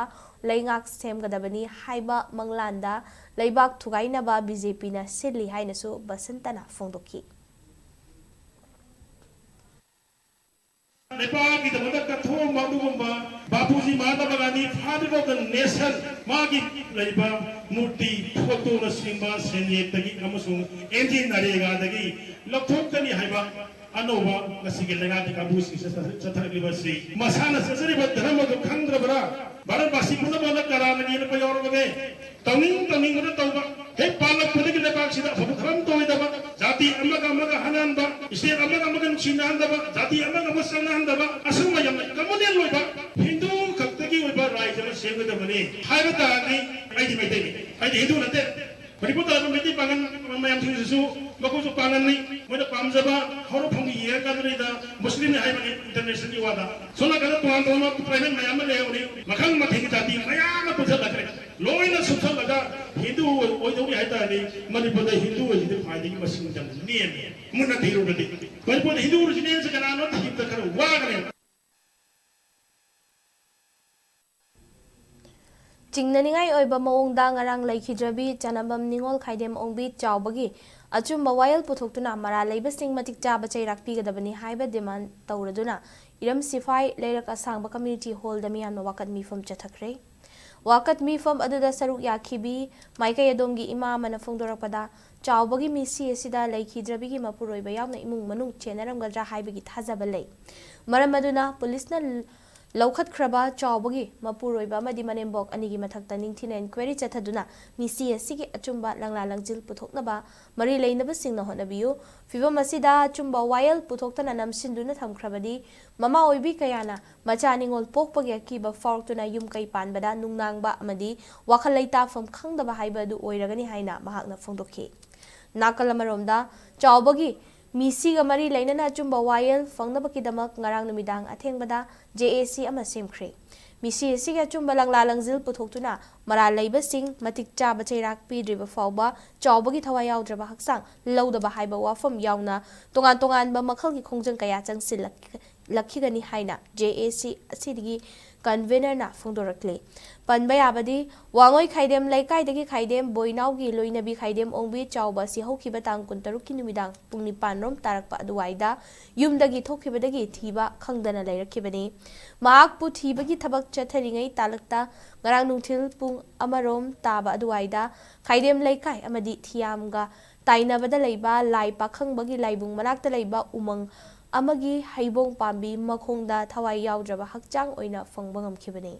ꯂꯩꯉꯥꯛ ꯁꯦꯝꯒꯗꯕꯅꯤ ꯍꯥꯏꯕ ꯃꯪꯂꯥꯟꯗ ꯂꯩꯕꯥꯛ ꯊꯨꯒꯥꯏꯅꯕ B J Pꯅ ꯁꯤꯜꯂꯤ ꯍꯥꯏꯅꯁꯨ ꯕꯁꯟꯇꯅ ꯐꯣꯡꯗꯣꯛꯈꯤ꯫ ꯂꯩꯕꯥꯛꯀꯤꯗꯃꯛꯇ ꯀꯠꯊꯣꯛꯑꯝꯕ ꯑꯗꯨꯒꯨꯝꯕ ꯕꯥꯄꯨꯖꯤ Mahatma Gandhi, Father of the Nation, ꯃꯥꯒꯤ ꯂꯩꯕ ꯃꯨꯔꯇꯤ, ꯐꯣꯇꯣꯅꯆꯤꯡꯕ ꯁꯦꯟꯌꯦꯛꯇꯒꯤ ꯑꯃꯁꯨꯡ M G ꯅꯔꯦꯒꯥꯗꯒꯤ ꯂꯧꯊꯣꯛꯀꯅꯤ ꯍꯥꯏꯕ ꯑꯅꯧꯕ ꯉꯁꯤꯒꯤ ꯂꯩꯉꯥꯛꯀꯤ ꯀꯥꯡꯕꯨꯁꯤꯡꯁꯤꯗ ꯆꯠꯊꯔꯛꯂꯤꯕ ꯑꯁꯤ ꯃꯁꯥꯅ ꯆꯠꯆꯔꯤꯕ ꯙꯔꯃꯗꯨ ꯈꯪꯗ꯭ꯔꯕ꯭ꯔꯥ? ꯚꯥꯔꯠ ꯃꯁꯤ ꯄꯨꯝꯅꯃꯛꯅ ꯀꯔꯥꯅ ꯌꯦꯛꯂꯛꯄ ꯌꯥꯎꯔꯕꯅꯦ꯫ ꯇꯧꯅꯤꯡ ꯇꯧꯅꯤꯡꯕꯗ ꯇꯧꯕ, ꯍꯦꯛ ꯄꯥꯜꯂꯛꯄꯗꯒꯤ ꯂꯩꯕꯥꯛꯁꯤꯗ ꯑꯐꯕ ꯊꯕꯛ ꯇꯧꯔꯣꯏꯗꯕ, ꯖꯥꯇꯤ ꯑꯃꯒ ꯑꯃꯒ ꯍꯥꯠꯅꯍꯟꯕ, state ꯑꯃꯒ ꯑꯃꯒ ꯅꯨꯡꯁꯤꯅꯍꯟꯗꯕ, ꯖꯥꯇꯤ ꯑꯃꯒ ꯑꯃꯒ ꯆꯪꯅꯍꯟꯗꯕ, ꯑꯁꯨꯝꯕ ꯌꯥꯝꯅ communal ꯑꯣꯏꯕ ꯍꯤꯟꯗꯨ ꯈꯛꯇꯒꯤ ꯑꯣꯏꯕ ꯔꯥꯏꯖ ꯑꯃ ꯁꯦꯝꯒꯗꯕꯅꯤ ꯍꯥꯏꯕ ꯇꯥꯔꯗꯤ ꯑꯩꯗꯤ ꯃꯩꯇꯩꯅꯤ, ꯑꯩꯗꯤ ꯍꯤꯟꯗꯨ ꯅꯠꯇꯦ꯫ ꯃꯅꯤꯄꯨꯔꯗ ꯂꯩꯕ ꯃꯩꯇꯩ ꯄꯥꯉꯜ ꯃꯌꯥꯝꯁꯤꯡꯁꯤꯁꯨ ꯃꯈꯣꯏꯁꯨ ꯄꯥꯉꯜꯅꯤ, ꯃꯣꯏꯅ ꯄꯥꯝꯖꯕ ꯍꯧꯔꯛꯐꯝꯒꯤ ꯌꯦꯡꯉꯀꯥꯟꯗ ꯃꯨꯁꯂꯤꯝꯅꯤ ꯍꯥꯏꯕꯅꯤ internationalꯒꯤ ꯋꯥꯗ꯫ ꯁꯣꯝ ꯅꯥꯀꯟꯗ ꯇꯣꯉꯥꯟ ꯇꯣꯉꯥꯟꯕ tribal ꯃꯌꯥꯝ ꯑꯃ ꯂꯩꯍꯧꯔꯤ, ꯃꯈꯜ ꯃꯊꯦꯜꯒꯤ ꯖꯥꯇꯤ ꯃꯌꯥꯝ ꯑꯃ ꯄꯨꯟꯁꯤꯜꯂꯛꯈ꯭ꯔꯦ꯫ ꯂꯣꯏꯅ ꯁꯨꯞꯁꯜꯂꯒ ꯍꯤꯟꯗꯨ ꯑꯣꯏꯗꯧꯅꯤ ꯍꯥꯏꯇꯥꯔꯗꯤ ꯃꯅꯤꯄꯨꯔꯗ ꯍꯤꯟꯗꯨ ꯑꯣꯏꯁꯤꯗꯤ ꯈ꯭ꯋꯥꯏꯗꯒꯤ ꯃꯁꯤꯡ ꯌꯥꯝꯅ ꯅꯦꯝꯃꯤ꯫ ꯃꯨꯟꯅ ꯊꯤꯔꯨꯔꯗꯤ ꯃꯅꯤꯄꯨꯔꯗ ꯍꯤꯟꯗꯨ originalꯁꯦ ꯀꯅꯥꯅꯣ ꯊꯤꯕꯗ ꯈꯔ ꯋꯥꯒꯅꯤ꯫ ꯆꯤꯡꯅꯅꯤꯡꯉꯥꯏ ꯑꯣꯏꯕ ꯃꯑꯣꯡꯗ ꯉꯔꯥꯡ ꯂꯩꯈꯤꯗ꯭ꯔꯕꯤ ꯆꯅꯝꯕꯝ ꯅꯤꯉꯣꯜ ꯈꯥꯏꯗꯦꯝ ꯑꯣꯡꯕꯤ ꯆꯥꯎꯕꯒꯤ ꯑꯆꯨꯝꯕ ꯋꯥꯌꯦꯜ ꯄꯨꯊꯣꯛꯇꯨꯅ ꯃꯔꯥꯜ ꯂꯩꯕꯁꯤꯡ ꯃꯇꯤꯛ ꯆꯥꯕ ꯆꯩꯔꯥꯛ ꯄꯤꯒꯗꯕꯅꯤ ꯍꯥꯏꯕ demand ꯇꯧꯔꯗꯨꯅ ꯏꯔꯝ ꯁꯤꯐꯥꯏ ꯂꯩꯔꯛ ꯑꯁꯥꯡꯕ community hallꯗ ꯃꯤꯌꯥꯝꯅ ꯋꯥꯀꯠ ꯃꯤꯐꯝ ꯆꯠꯊꯈ꯭ꯔꯦ꯫ ꯋꯥꯀꯠ ꯃꯤꯐꯝ ꯑꯗꯨꯗ ꯁꯔꯨꯛ ꯌꯥꯈꯤꯕꯤ ꯃꯥꯏꯀꯩ ꯑꯗꯣꯝꯒꯤ ꯏꯃꯥ ꯑꯃꯅ ꯐꯣꯡꯗꯣꯔꯛꯄꯗ, ꯆꯥꯎꯕꯒꯤ ꯃꯤꯁꯤ ꯑꯁꯤꯗ ꯂꯩꯈꯤꯗ꯭ꯔꯕꯤꯒꯤ ꯃꯄꯨꯔꯣꯏꯕ ꯌꯥꯎꯅ ꯏꯃꯨꯡ ꯃꯅꯨꯡ ꯆꯦꯟꯅꯔꯝꯒꯗ꯭ꯔꯥ ꯍꯥꯏꯕꯒꯤ ꯊꯥꯖꯕ ꯂꯩ꯫ ꯃꯔꯝ ꯑꯗꯨꯅ ꯄꯨꯂꯤꯁꯅ ꯂꯧꯈꯠꯈ꯭ꯔꯕ ꯆꯥꯎꯕꯒꯤ ꯃꯄꯨꯔꯣꯏꯕ ꯑꯃꯗꯤ ꯃꯅꯦꯝꯕꯣꯛ ꯑꯅꯤꯒꯤ ꯃꯊꯛꯇ ꯅꯤꯡꯊꯤꯅ ꯏꯟꯀ꯭ꯋꯥꯏꯔꯤ ꯆꯠꯊꯗꯨꯅ ꯃꯤꯁꯤ ꯑꯁꯤꯒꯤ ꯑꯆꯨꯝꯕ ꯂꯪꯂꯥ ꯂꯪꯖꯤꯜ ꯄꯨꯊꯣꯛꯅꯕ ꯃꯔꯤ ꯂꯩꯅꯕꯁꯤꯡꯅ ꯍꯣꯠꯅꯕꯤꯌꯨ꯫ ꯐꯤꯚꯝ ꯑꯁꯤꯗ ꯑꯆꯨꯝꯕ ꯋꯥꯌꯦꯜ ꯄꯨꯊꯣꯛꯇꯅ ꯅꯝꯁꯤꯟꯗꯨꯅ ꯊꯝꯈ꯭ꯔꯕꯗꯤ, ꯃꯃꯥ ꯑꯣꯏꯕꯤ ꯀꯌꯥꯅ ꯃꯆꯥ ꯅꯤꯉꯣꯜ ꯄꯣꯛꯄꯒꯤ ꯑꯀꯤꯕ ꯐꯥꯎꯔꯛꯇꯨꯅ ꯌꯨꯝ ꯀꯩ ꯄꯥꯟꯕꯗ ꯅꯨꯡꯅꯥꯡꯕ ꯑꯃꯗꯤ ꯋꯥꯈꯜ ꯂꯩꯇꯥꯐꯝ ꯈꯪꯗꯕ ꯍꯥꯏꯕ ꯑꯗꯨ ꯑꯣꯏꯔꯒꯅꯤ ꯍꯥꯏꯅ ꯃꯍꯥꯛꯅ ꯐꯣꯡꯗꯣꯛꯈꯤ꯫ ꯅꯥꯀꯜ ꯑꯃꯔꯣꯝꯗ, ꯆꯥꯎꯕꯒꯤ ꯃꯤꯁꯤꯒ ꯃꯔꯤ ꯂꯩꯅꯅ ꯑꯆꯨꯝꯕ ꯋꯥꯌꯦꯜ ꯐꯪꯅꯕꯒꯤꯗꯃꯛ ꯉꯔꯥꯡ ꯅꯨꯃꯤꯗꯥꯡ ꯑꯊꯦꯡꯕꯗ ꯖꯦ ꯑꯦ ꯁꯤ ꯑꯃ ꯁꯦꯝꯈ꯭ꯔꯦ꯫ ꯃꯤꯁꯤ ꯑꯁꯤꯒꯤ ꯑꯆꯨꯝꯕ ꯂꯪꯂꯥ ꯂꯪꯖꯤꯜ ꯄꯨꯊꯣꯛꯇꯨꯅ ꯃꯔꯥꯜ ꯂꯩꯕꯁꯤꯡ ꯃꯇꯤꯛ ꯆꯥꯕ ꯆꯩꯔꯥꯛ ꯄꯤꯗ꯭ꯔꯤꯕ ꯐꯥꯎꯕ ꯆꯥꯎꯕꯒꯤ ꯊꯋꯥꯏ ꯌꯥꯎꯗ꯭ꯔꯕ ꯍꯛꯆꯥꯡ ꯂꯧꯗꯕ ꯍꯥꯏꯕ ꯋꯥꯐꯝ ꯌꯥꯎꯅ ꯇꯣꯉꯥꯟ ꯇꯣꯉꯥꯟꯕ ꯃꯈꯜꯒꯤ ꯈꯣꯡꯖꯪ ꯀꯌꯥ ꯆꯪꯁꯤꯜꯂꯛꯈꯤꯒꯅꯤ ꯍꯥꯏꯅ ꯖꯦ ꯑꯦ ꯁꯤ ꯑꯁꯤꯒꯤ ꯀꯟꯚꯦꯅꯔꯅ ꯐꯣꯡꯗꯣꯔꯛꯂꯤ꯫ ꯄꯟꯕ ꯌꯥꯕꯗꯤ, ꯋꯥꯉꯣꯏ ꯈꯥꯏꯗꯦꯝ ꯂꯩꯀꯥꯏꯗꯒꯤ ꯈꯥꯏꯗꯦꯝ ꯕꯣꯏꯅꯥꯎꯒꯤ ꯂꯣꯏꯅꯕꯤ ꯈꯥꯏꯗꯦꯝ ꯑꯣꯡꯕꯤ ꯆꯥꯎꯕ ꯑꯁꯤ ꯍꯧꯈꯤꯕ ꯇꯥꯡ ꯀꯨꯟꯇꯔꯨꯛꯀꯤ ꯅꯨꯃꯤꯗꯥꯡ ꯄꯨꯡ ꯅꯤꯄꯥꯟ ꯔꯣꯝ ꯇꯥꯔꯛꯄ ꯑꯗꯨꯋꯥꯏꯗ ꯌꯨꯝꯗꯒꯤ ꯊꯣꯛꯈꯤꯕꯗꯒꯤ ꯊꯤꯕ ꯈꯪꯗꯅ ꯂꯩꯔꯛꯈꯤꯕꯅꯤ꯫ ꯃꯍꯥꯛꯄꯨ ꯊꯤꯕꯒꯤ ꯊꯕꯛ ꯆꯠꯊꯔꯤꯉꯩ ꯇꯥꯂꯛꯇ ꯉꯔꯥꯡ ꯅꯨꯡꯊꯤꯜ ꯄꯨꯡ ꯑꯃꯔꯣꯝ ꯇꯥꯕ ꯑꯗꯨꯋꯥꯏꯗ ꯈꯥꯏꯗꯦꯝ ꯂꯩꯀꯥꯏ ꯑꯃꯗꯤ ꯊꯤꯌꯥꯝꯒ ꯇꯥꯏꯅꯕꯗ ꯂꯩꯕ ꯂꯥꯏ ꯄꯥꯈꯪꯕꯒꯤ ꯂꯥꯏꯕꯨꯡ ꯃꯅꯥꯛꯇ ꯂꯩꯕ ꯎꯃꯪ ꯑꯃꯒꯤ ꯍꯩꯕꯣꯡ ꯄꯥꯝꯕꯤ ꯃꯈꯣꯡꯗ ꯊꯋꯥꯏ ꯌꯥꯎꯗ꯭ꯔꯕ ꯍꯛꯆꯥꯡ ꯑꯣꯏꯅ ꯐꯪꯕ ꯉꯝꯈꯤꯕꯅꯤ꯫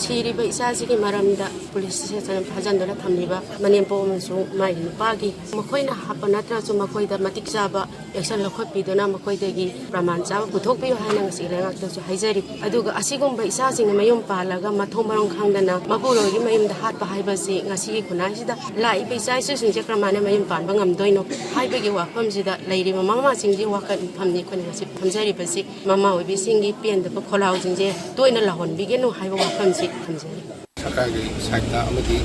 ꯁꯤꯔꯤꯕ ꯏꯆꯥꯁꯤꯒꯤ ꯃꯔꯝꯗ ꯄꯨꯂꯤꯁ ꯏꯁꯇꯦꯁꯟ ꯐꯥꯖꯤꯟꯗꯨꯅ ꯊꯝꯂꯤꯕ ꯃꯅꯦꯝꯄꯣꯛ ꯑꯃꯁꯨꯡ ꯃꯥꯒꯤ ꯅꯨꯄꯥꯒꯤ, ꯃꯈꯣꯏꯅ ꯍꯥꯞꯄ ꯅꯠꯇ꯭ꯔꯁꯨ ꯃꯈꯣꯏꯗ ꯃꯇꯤꯛ ꯆꯥꯕ ꯑꯦꯛꯁꯟ ꯂꯧꯈꯠꯄꯤꯗꯨꯅ ꯃꯈꯣꯏꯗꯒꯤ ꯄ꯭ꯔꯃꯥꯟ ꯆꯥꯕ ꯄꯨꯊꯣꯛꯄꯤꯌꯨ ꯍꯥꯏꯅ ꯉꯁꯤ ꯂꯩꯉꯥꯛꯇꯁꯨ ꯍꯥꯏꯖꯔꯤ꯫ ꯑꯗꯨꯒ ꯑꯁꯤꯒꯨꯝꯕ ꯏꯆꯥꯁꯤꯡꯅ ꯃꯌꯨꯝ ꯄꯥꯜꯂꯒ ꯃꯊꯣꯡ ꯃꯔꯝ ꯈꯪꯗꯅ ꯃꯄꯨꯔꯣꯏꯕꯒꯤ ꯃꯌꯨꯝꯗ ꯍꯥꯠꯄ ꯍꯥꯏꯕꯁꯤ ꯉꯁꯤꯒꯤ ꯈꯨꯟꯅꯥꯏꯁꯤꯗ ꯂꯥꯛꯏꯕ ꯏꯆꯥ ꯏꯁꯨꯁꯤꯡꯁꯦ ꯀꯔꯝꯍꯥꯏꯅ ꯃꯌꯨꯝ ꯄꯥꯟꯕ ꯉꯝꯗꯣꯏꯅꯣ ꯍꯥꯏꯕꯒꯤ ꯋꯥꯐꯝꯁꯤꯗ ꯂꯩꯔꯤꯕ ꯃꯃꯥ ꯃꯄꯥꯁꯤꯡꯒꯤ ꯋꯥꯈꯜ ꯃꯤꯐꯝꯅꯤ ꯑꯩꯈꯣꯏꯅ ꯉꯁꯤ ꯐꯝꯖꯔꯤꯕꯁꯤ꯫ ꯃꯃꯥ ꯑꯣꯏꯕꯤꯁꯤꯡꯒꯤ ꯄꯦꯟꯗꯕ ꯈꯣꯜꯂꯥꯎꯁꯤꯡꯁꯦ ꯇꯣꯏꯅ ꯂꯥꯎꯍꯟꯕꯤꯒꯅꯨ ꯍꯥꯏꯕ ꯋꯥꯐꯝꯁꯤ ꯊꯝꯖꯔꯤ꯫ ꯁꯔꯀꯥꯔꯒꯤ ꯁꯥꯏꯠꯇ ꯑꯃꯗꯤ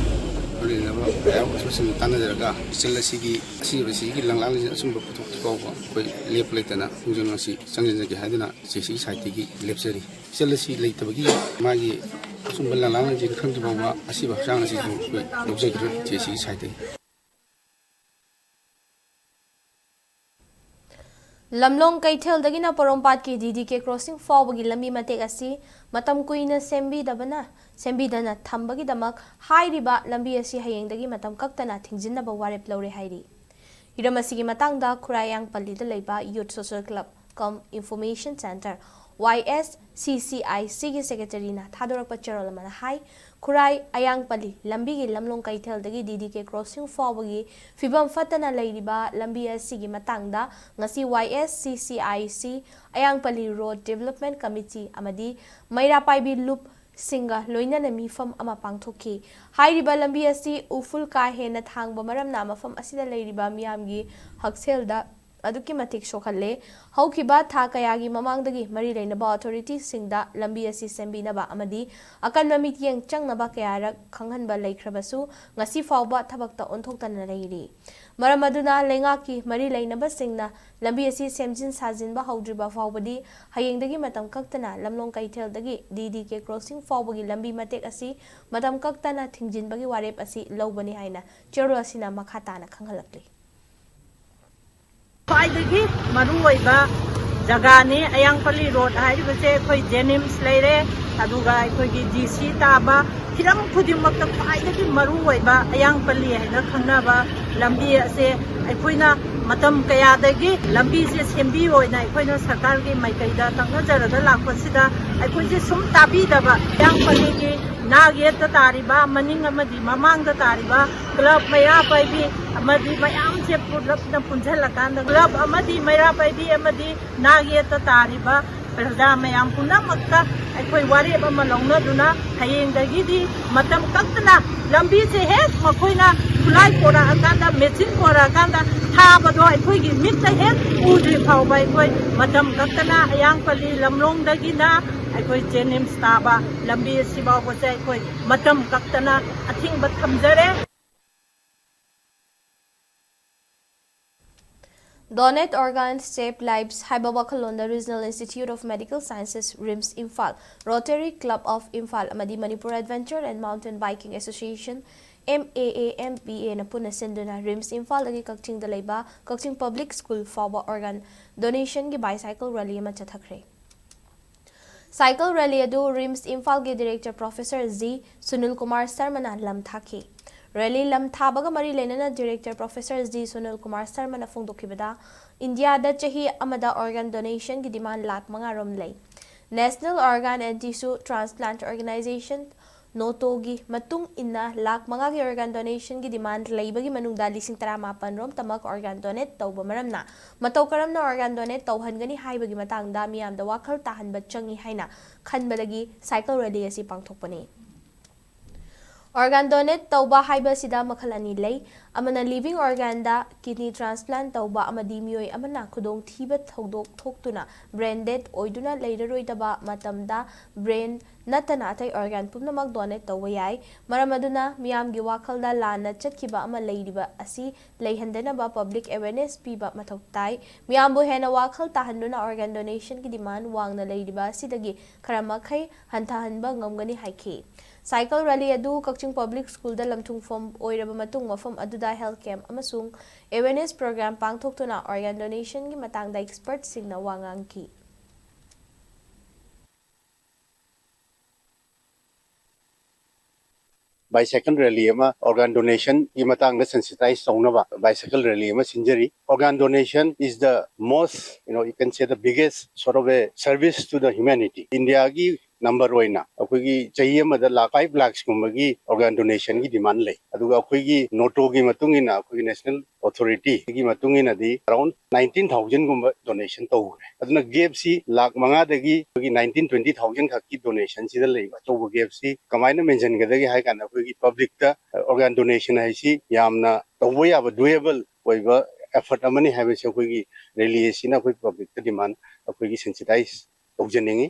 ꯂꯣꯏꯅꯅꯕ ꯑꯌꯥꯝꯕ ꯑꯣꯐꯤꯁꯔꯁꯤꯡꯅ ꯇꯥꯟꯅꯖꯔꯒ ꯏꯆꯜ ꯑꯁꯤꯒꯤ, ꯑꯁꯤꯕꯁꯤꯒꯤ ꯂꯪꯂꯥꯡꯁꯤꯡ ꯑꯆꯨꯝꯕ ꯄꯨꯊꯣꯛꯇ꯭ꯔꯤ ꯐꯥꯎꯕ ꯑꯩꯈꯣꯏ ꯂꯦꯞꯄ ꯂꯩꯇꯅ ꯈꯣꯡꯖꯪ ꯑꯁꯤ ꯆꯪꯁꯤꯟꯖꯒꯦ ꯍꯥꯏꯗꯨꯅ ꯖꯦ ꯁꯤꯒꯤ ꯁꯥꯏꯠꯇꯒꯤ ꯂꯦꯞꯆꯔꯤ꯫ ꯏꯆꯜ ꯑꯁꯤ ꯂꯩꯇꯕꯒꯤ ꯃꯥꯒꯤ ꯑꯆꯨꯝꯕ ꯂꯪꯂꯥꯡꯁꯤꯡ ꯈꯪꯗ꯭ꯔꯤ ꯐꯥꯎꯕ ꯑꯁꯤꯕ ꯍꯛꯆꯥꯡ ꯑꯁꯤꯁꯨ ꯑꯩꯈꯣꯏ ꯂꯧꯖꯈꯤꯔꯣꯏ ꯖꯦ ꯁꯤꯒꯤ ꯁꯥꯏꯠꯇꯒꯤ꯫ ꯂꯝꯂꯣꯡ ꯀꯩꯊꯦꯜꯗꯒꯤꯅ ꯄꯣꯔꯣꯝꯄꯥꯠꯀꯤ ꯗꯤ ꯗꯤ ꯀꯦ ꯀ꯭ꯔꯣꯁꯤꯡ ꯐꯥꯎꯕꯒꯤ ꯂꯝꯕꯤ ꯃꯇꯦꯛ ꯑꯁꯤ ꯃꯇꯝ ꯀꯨꯏꯅ ꯁꯦꯝꯕꯤꯗꯕꯅ, ꯁꯦꯝꯕꯤꯗꯅ ꯊꯝꯕꯒꯤꯗꯃꯛ ꯍꯥꯏꯔꯤꯕ ꯂꯝꯕꯤ ꯑꯁꯤ ꯍꯌꯦꯡꯗꯒꯤ ꯃꯇꯝ ꯀꯛꯇꯅ ꯊꯤꯡꯖꯤꯟꯅꯕ ꯋꯥꯔꯦꯞ ꯂꯧꯔꯦ ꯍꯥꯏꯔꯤ꯫ ꯍꯤꯔꯝ ꯑꯁꯤꯒꯤ ꯃꯇꯥꯡꯗ ꯈꯨꯔꯥꯏ ꯑꯌꯥꯡꯄꯜꯂꯤꯗ ꯂꯩꯕ Youth Social Club cum Information Center, Y S C C I C ꯒꯤ ꯁꯦꯀ꯭ꯔꯦꯇꯔꯤꯅ ꯊꯥꯗꯣꯔꯛꯄ ꯆꯦꯔꯣꯜ ꯑꯃꯅ ꯍꯥꯏ, ꯈꯨꯔꯥꯏ ꯑꯌꯥꯡꯄꯜꯂꯤ ꯂꯝꯕꯤꯒꯤ ꯂꯝꯂꯣꯡ ꯀꯩꯊꯦꯜꯗꯒꯤ ꯗꯤ ꯗꯤ ꯀꯦ ꯀ꯭ꯔꯣꯁꯤꯡ ꯐꯥꯎꯕꯒꯤ ꯐꯤꯕꯝ ꯐꯠꯇꯅ ꯂꯩꯔꯤꯕ ꯂꯝꯕꯤ ꯑꯁꯤꯒꯤ ꯃꯇꯥꯡꯗ ꯉꯁꯤ Y S C C I C, ꯑꯌꯥꯡꯄꯜꯂꯤ ꯔꯣꯗ ꯗꯤꯕꯦꯂꯞꯃꯦꯟ ꯀꯃꯤꯇꯤ ꯑꯃꯗꯤ ꯃꯩꯔꯥ ꯄꯥꯏꯕꯤ ꯂꯨꯞ ꯁꯤꯡꯒ ꯂꯣꯏꯅꯅ ꯃꯤꯐꯝ ꯑꯃ ꯄꯥꯡꯊꯣꯛꯈꯤ꯫ ꯍꯥꯏꯔꯤꯕ ꯂꯝꯕꯤ ꯑꯁꯤ ꯎꯐꯨꯜ ꯀꯥ ꯍꯦꯟꯅ ꯊꯥꯡꯕ ꯃꯔꯝꯅ ꯃꯐꯝ ꯑꯁꯤꯗ ꯂꯩꯔꯤꯕ ꯃꯤꯌꯥꯝꯒꯤ ꯍꯛꯁꯦꯜꯗ ꯑꯗꯨꯛꯀꯤ ꯃꯇꯤꯛ ꯁꯣꯛꯍꯜꯂꯦ꯫ ꯍꯧꯈꯤꯕ ꯊꯥ ꯀꯌꯥꯒꯤ ꯃꯃꯥꯡꯗꯒꯤ ꯃꯔꯤ ꯂꯩꯅꯕ ꯑꯣꯊꯣꯔꯤꯇꯤꯁꯤꯡꯗ ꯂꯝꯕꯤ ꯑꯁꯤ ꯁꯦꯝꯕꯤꯅꯕ ꯑꯃꯗꯤ ꯑꯀꯟꯕ ꯃꯤꯠꯌꯦꯡ ꯆꯪꯅꯕ ꯀꯌꯥꯔꯛ ꯈꯪꯍꯟꯕ ꯂꯩꯈ꯭ꯔꯕꯁꯨ, ꯉꯁꯤ ꯐꯥꯎꯕ ꯊꯕꯛꯇ ꯑꯣꯟꯊꯣꯛꯇꯅ ꯂꯩꯔꯤ꯫ ꯃꯔꯝ ꯑꯗꯨꯅ ꯂꯩꯉꯥꯛꯀꯤ ꯃꯔꯤ ꯂꯩꯅꯕꯁꯤꯡꯅ ꯂꯝꯕꯤ ꯑꯁꯤ ꯁꯦꯝꯖꯤꯟ ꯁꯥꯖꯤꯟꯕ ꯍꯧꯗ꯭ꯔꯤꯕ ꯐꯥꯎꯕꯗꯤ ꯍꯌꯦꯡꯗꯒꯤ ꯃꯇꯝ ꯀꯛꯇꯅ ꯂꯝꯂꯣꯡ ꯀꯩꯊꯦꯜꯗꯒꯤ ꯗꯤ ꯗꯤ ꯀꯦ ꯀ꯭ꯔꯣꯁꯤꯡ ꯐꯥꯎꯕꯒꯤ ꯂꯝꯕꯤ ꯃꯇꯦꯛ ꯑꯁꯤ ꯃꯇꯝ ꯀꯛꯇꯅ ꯊꯤꯡꯖꯤꯟꯕꯒꯤ ꯋꯥꯔꯦꯞ ꯑꯁꯤ ꯂꯧꯕꯅꯤ ꯍꯥꯏꯅ ꯆꯦꯔꯣꯜ ꯑꯁꯤꯅ ꯃꯈꯥ ꯇꯥꯅ ꯈꯪꯍꯜꯂꯛꯂꯤ꯫ ꯈ꯭ꯋꯥꯏꯗꯒꯤ ꯃꯔꯨꯑꯣꯏꯕ ꯖꯒꯥꯅꯤ ꯑꯌꯥꯡꯄꯜꯂꯤ ꯔꯣꯗ ꯍꯥꯏꯔꯤꯕꯁꯦ꯫ ꯑꯩꯈꯣꯏ ꯖꯦꯅꯤꯝꯁ ꯂꯩꯔꯦ, ꯑꯗꯨꯒ ꯑꯩꯈꯣꯏꯒꯤ ꯗꯤ ꯁꯤ ꯇꯥꯕ, ꯍꯤꯔꯝ ꯈꯨꯗꯤꯡꯃꯛꯇ ꯈ꯭ꯋꯥꯏꯗꯒꯤ ꯃꯔꯨꯑꯣꯏꯕ ꯑꯌꯥꯡꯄꯜꯂꯤ ꯍꯥꯏꯅ ꯈꯪꯅꯕ ꯂꯝꯕꯤ ꯑꯁꯦ ꯑꯩꯈꯣꯏꯅ ꯃꯇꯝ ꯀꯌꯥꯗꯒꯤ ꯂꯝꯕꯤꯁꯦ ꯁꯦꯝꯕꯤꯌꯣꯅ ꯑꯩꯈꯣꯏꯅ ꯁꯔꯀꯥꯔꯒꯤ ꯃꯥꯏꯀꯩꯗ ꯇꯛꯅꯖꯔꯒ ꯂꯥꯛꯄꯁꯤꯗ, ꯑꯩꯈꯣꯏꯁꯦ ꯁꯨꯝ ꯇꯥꯕꯤꯗꯕ, ꯑꯌꯥꯡꯄꯜꯂꯤꯒꯤ ꯅꯥꯛ ꯌꯦꯠꯇ ꯇꯥꯔꯤꯕ, ꯃꯅꯤꯡ ꯑꯃꯗꯤ ꯃꯃꯥꯡꯗ ꯇꯥꯔꯤꯕ ꯀ꯭ꯂꯕ ꯃꯩꯔꯥ ꯄꯥꯏꯕꯤ ꯑꯃꯗꯤ ꯃꯌꯥꯝꯁꯦ ꯄꯨꯂꯞꯅ ꯄꯨꯟꯁꯤꯜꯂꯀꯥꯟꯗ, ꯀ꯭ꯂꯕ ꯑꯃꯗꯤ ꯃꯩꯔꯥ ꯄꯥꯏꯕꯤ ꯑꯃꯗꯤ ꯅꯥꯛ ꯌꯦꯠꯇ ꯇꯥꯔꯤꯕ ꯄ꯭ꯔꯖꯥ ꯃꯌꯥꯝ ꯄꯨꯝꯅꯃꯛꯇ ꯑꯩꯈꯣꯏ ꯋꯥꯔꯦꯞ ꯑꯃ ꯂꯧꯅꯗꯨꯅ, ꯍꯌꯦꯡꯗꯒꯤꯗꯤ ꯃꯇꯝ ꯀꯛꯇꯅ ꯂꯝꯕꯤꯁꯦ ꯍꯦꯛ ꯃꯈꯣꯏꯅ ꯈꯨꯠꯂꯥꯏ ꯄꯣꯔꯛꯑꯀꯥꯟꯗ, ꯃꯦꯆꯤꯟ ꯄꯣꯔꯛꯑꯀꯥꯟꯗ ꯊꯥꯕꯗꯣ ꯑꯩꯈꯣꯏꯒꯤ ꯃꯤꯠꯇ ꯍꯦꯛ ꯎꯗ꯭ꯔꯤ ꯐꯥꯎꯕ ꯑꯩꯈꯣꯏ ꯃꯇꯝ ꯀꯛꯇꯅ ꯑꯌꯥꯡꯄꯜꯂꯤ ꯂꯝꯂꯣꯡꯗꯒꯤꯅ ꯑꯩꯈꯣꯏ ꯖꯦꯅꯤꯝꯁ ꯇꯥꯕ ꯂꯝꯕꯤ ꯑꯁꯤ ꯐꯥꯎꯕꯁꯦ ꯑꯩꯈꯣꯏ ꯃꯇꯝ ꯀꯛꯇꯅ ꯑꯊꯤꯡꯕ ꯊꯝꯖꯔꯦ꯫ Donate Organs, Save Lives ꯍꯥꯏꯕ ꯋꯥꯈꯜꯂꯣꯟꯗ Regional Institute of Medical Sciences, RIMS Imphal, Rotary Club of Imphal ꯑꯃꯗꯤ Manipur Adventure and Mountain Biking Association, M A A M P A ꯅ ꯄꯨꯟꯅ ꯁꯤꯟꯗꯨꯅ ꯔꯤꯝꯁ ꯏꯝꯐꯥꯜꯗꯒꯤ ꯀꯛꯆꯤꯡꯗ ꯂꯩꯕ ꯀꯛꯆꯤꯡ ꯄꯕ꯭ꯂꯤꯛ ꯁ꯭ꯀꯨꯜ ꯐꯥꯎꯕ ꯑꯣꯔꯒꯥꯟ ꯗꯣꯅꯦꯁꯟꯒꯤ ꯕꯥꯏꯁꯥꯏꯀꯜ ꯔꯦꯂꯤ ꯑꯃ ꯆꯠꯊꯈ꯭ꯔꯦ꯫ ꯁꯥꯏꯀꯜ ꯔꯦꯂꯤ ꯑꯗꯨ ꯔꯤꯝꯁ ꯏꯝꯐꯥꯜꯒꯤ director professor G Sunil Kumar ꯁꯔꯃꯅ ꯂꯝ ꯊꯥꯈꯤ꯫ ꯔꯦꯂꯤ ꯂꯝ ꯊꯥꯕꯒ ꯃꯔꯤ ꯂꯩꯅꯅ director professor G Sunil Kumar ꯁꯔꯃꯅ ꯐꯣꯡꯗꯣꯛꯈꯤꯕꯗ, ꯏꯟꯗꯤꯌꯥꯗ ꯆꯍꯤ ꯑꯃꯗ ꯑꯣꯔꯒꯥꯟ ꯗꯣꯅꯦꯁꯟꯒꯤ ꯗꯤꯃꯥꯟ ꯂꯥꯈ ꯃꯉꯥ ꯔꯣꯝ ꯂꯩ꯫ National organ and tissue transplant organization, ꯅꯣꯇꯣꯒꯤ ꯃꯇꯨꯡ ꯏꯟꯅ ꯂꯥꯈ ꯃꯉꯥꯒꯤ ꯑꯣꯔꯒꯥꯟ ꯗꯣꯅꯦꯁꯟꯒꯤ ꯗꯤꯃꯥꯟ ꯂꯩꯕꯒꯤ ꯃꯅꯨꯡꯗ ꯂꯤꯁꯤꯡ ꯇꯔꯥꯃꯥꯄꯟ ꯔꯣꯝꯇꯃꯛ ꯑꯣꯔꯒꯥꯟ ꯗꯣꯅꯦꯠ ꯇꯧꯕ ꯃꯔꯝꯅ ꯃꯇꯧ ꯀꯔꯝꯅ ꯑꯣꯔꯒꯥꯟ ꯗꯣꯅꯦꯠ ꯇꯧꯍꯟꯒꯅꯤ ꯍꯥꯏꯕꯒꯤ ꯃꯇꯥꯡꯗ ꯃꯤꯌꯥꯝꯗ ꯋꯥꯈꯜ ꯇꯥꯍꯟꯕ ꯆꯪꯏ ꯍꯥꯏꯅ ꯈꯟꯕꯗꯒꯤ ꯁꯥꯏꯀꯜ ꯔꯦꯂꯤ ꯑꯁꯤ ꯄꯥꯡꯊꯣꯛꯄꯅꯤ꯫ ꯑꯣꯔꯒꯥꯟ ꯗꯣꯅꯦꯠ ꯇꯧꯕ ꯍꯥꯏꯕꯁꯤꯗ ꯃꯈꯜ ꯑꯅꯤ ꯂꯩ꯫ ꯑꯃꯅ ꯂꯤꯚꯤꯡ ꯑꯣꯔꯒꯥꯟꯗ ꯀꯤꯗꯅꯤ ꯇ꯭ꯔꯥꯟꯁꯄ꯭ꯂꯥꯟꯠ ꯇꯧꯕ ꯑꯃꯗꯤ ꯃꯤꯑꯣꯏ ꯑꯃꯅ ꯈꯨꯗꯣꯡꯊꯤꯕ ꯊꯧꯗꯣꯛ ꯊꯣꯛꯇꯨꯅ ꯕ꯭ꯔꯦꯟ ꯗꯦꯗ ꯑꯣꯏꯗꯨꯅ ꯂꯩꯔꯔꯣꯏꯗꯕ ꯃꯇꯝꯗ ꯕ꯭ꯔꯦꯟ ꯅꯠꯇꯅ ꯑꯇꯩ ꯑꯣꯔꯒꯥꯟ ꯄꯨꯝꯅꯃꯛ ꯗꯣꯅꯦꯠ ꯇꯧꯕ ꯌꯥꯏ꯫ ꯃꯔꯝ ꯑꯗꯨꯅ ꯃꯤꯌꯥꯝꯒꯤ ꯋꯥꯈꯜꯗ ꯂꯥꯟꯅ ꯆꯠꯈꯤꯕ ꯑꯃ ꯂꯩꯔꯤꯕ ꯑꯁꯤ ꯂꯩꯍꯟꯗꯅꯕ ꯄꯕ꯭ꯂꯤꯛ ꯑꯦꯋꯦꯔꯅꯦꯁ ꯄꯤꯕ ꯃꯊꯧ ꯇꯥꯏ꯫ ꯃꯤꯌꯥꯝꯕꯨ ꯍꯦꯟꯅ ꯋꯥꯈꯜ ꯇꯥꯍꯟꯗꯨꯅ ꯑꯣꯔꯒꯥꯟ ꯗꯣꯅꯦꯁꯟꯒꯤ ꯗꯤꯃꯥꯟ ꯋꯥꯡꯅ ꯂꯩꯔꯤꯕ ꯑꯁꯤꯗꯒꯤ ꯈꯔ ꯃꯈꯩ ꯍꯟꯊꯍꯟꯕ ꯉꯝꯒꯅꯤ ꯍꯥꯏꯈꯤ꯫ ꯁꯥꯏꯀꯜ ꯔꯦꯂꯤ ꯑꯗꯨ ꯀꯛꯆꯤꯡ ꯄꯕ꯭ꯂꯤꯛ ꯁ꯭ꯀꯨꯜꯗ ꯂꯝꯊꯨꯡꯐꯝ ꯑꯣꯏꯔꯕ ꯃꯇꯨꯡ ꯃꯐꯝ ꯑꯗꯨꯗ ꯍꯦꯜꯊ ꯀꯦꯝꯞ ꯑꯃꯁꯨꯡ ꯑꯦꯋꯦꯔꯅꯦꯁ ꯄ꯭ꯔꯣꯒ꯭ꯔꯥꯝ ꯄꯥꯡꯊꯣꯛꯇꯨꯅ ꯑꯣꯔꯒꯥꯟ ꯗꯣꯅꯦꯁꯟꯒꯤ ꯃꯇꯥꯡꯗ ꯑꯦꯛꯁꯄꯔꯠꯁꯤꯡꯅ ꯋꯥ ꯉꯥꯡꯈꯤ꯫ ꯕꯥꯏꯁꯥꯏꯀꯜ ꯔꯦꯂꯤ ꯑꯃ ꯑꯣꯔꯒꯥꯟ ꯗꯣꯅꯦꯁꯟꯒꯤ ꯃꯇꯥꯡꯗ ꯁꯦꯟꯁꯤꯇꯥꯏꯁ ꯇꯧꯅꯕ ꯕꯥꯏꯁꯥꯏꯀꯜ ꯔꯦꯂꯤ ꯑꯃ ꯁꯤꯟꯖꯔꯤ꯫ Organ donation is the most, you know, you can say the biggest sort of a service to the humanity. ꯏꯟꯗꯤꯌꯥꯒꯤ ꯅꯝꯕꯔ ꯑꯣꯏꯅ ꯑꯩꯈꯣꯏꯒꯤ ꯆꯍꯤ ꯑꯃꯗ ꯂꯥꯈ ꯐꯥꯏꯚ ꯂꯥꯈꯁꯀꯨꯝꯕꯒꯤ ꯑꯣꯔꯒꯥꯟ ꯗꯣꯅꯦꯁꯟꯒꯤ ꯗꯤꯃꯥꯟ ꯂꯩ꯫ ꯑꯗꯨꯒ ꯑꯩꯈꯣꯏꯒꯤ ꯅꯣꯇꯣꯒꯤ ꯃꯇꯨꯡ ꯏꯟꯅ, ꯑꯩꯈꯣꯏꯒꯤ ꯅꯦꯁꯅꯦꯜ ꯑꯣꯊꯣꯔꯤꯇꯤꯒꯤ ꯃꯇꯨꯡ ꯏꯟꯅꯗꯤ ꯑꯦꯔꯥꯎꯟ ꯅꯥꯏꯟꯇꯤꯟ ꯊꯥꯎꯖꯟꯒꯨꯝꯕ ꯗꯣꯅꯦꯁꯟ ꯇꯧꯈ꯭ꯔꯦ꯫ ꯑꯗꯨꯅ ꯒꯦꯞꯁꯤ ꯂꯥꯈ ꯃꯉꯥꯗꯒꯤ ꯑꯩꯈꯣꯏꯒꯤ ꯅꯥꯏꯟꯇꯤꯟ ꯇ꯭ꯋꯦꯟꯇꯤ ꯊꯥꯎꯖꯟ ꯈꯛꯀꯤ ꯗꯣꯅꯦꯁꯟꯁꯤꯗ ꯂꯩꯕ ꯑꯆꯧꯕ ꯒꯦꯞꯁꯤ ꯀꯃꯥꯏꯅ ꯃꯦꯟꯁꯤꯟꯒꯗꯒꯦ ꯍꯥꯏ ꯀꯥꯟꯗ, ꯑꯩꯈꯣꯏꯒꯤ ꯄꯕ꯭ꯂꯤꯛꯇ ꯑꯣꯔꯒꯥꯟ ꯗꯣꯅꯦꯁꯟ ꯍꯥꯏꯁꯤ ꯌꯥꯝꯅ ꯇꯧꯕ ꯌꯥꯕ, ꯗꯨꯑꯦꯕꯜ ꯑꯣꯏꯕ ꯑꯦꯐꯔꯠ ꯑꯃꯅꯤ ꯍꯥꯏꯕꯁꯤ ꯑꯩꯈꯣꯏꯒꯤ ꯔꯦꯂꯤ ꯑꯁꯤꯅ ꯑꯩꯈꯣꯏ ꯄꯕ꯭ꯂꯤꯛꯇ ꯗꯤꯃꯥꯟ, ꯑꯩꯈꯣꯏꯒꯤ ꯁꯦꯟꯁꯤꯇꯥꯏꯁ ꯇꯧꯖꯅꯤꯡꯉꯤ꯫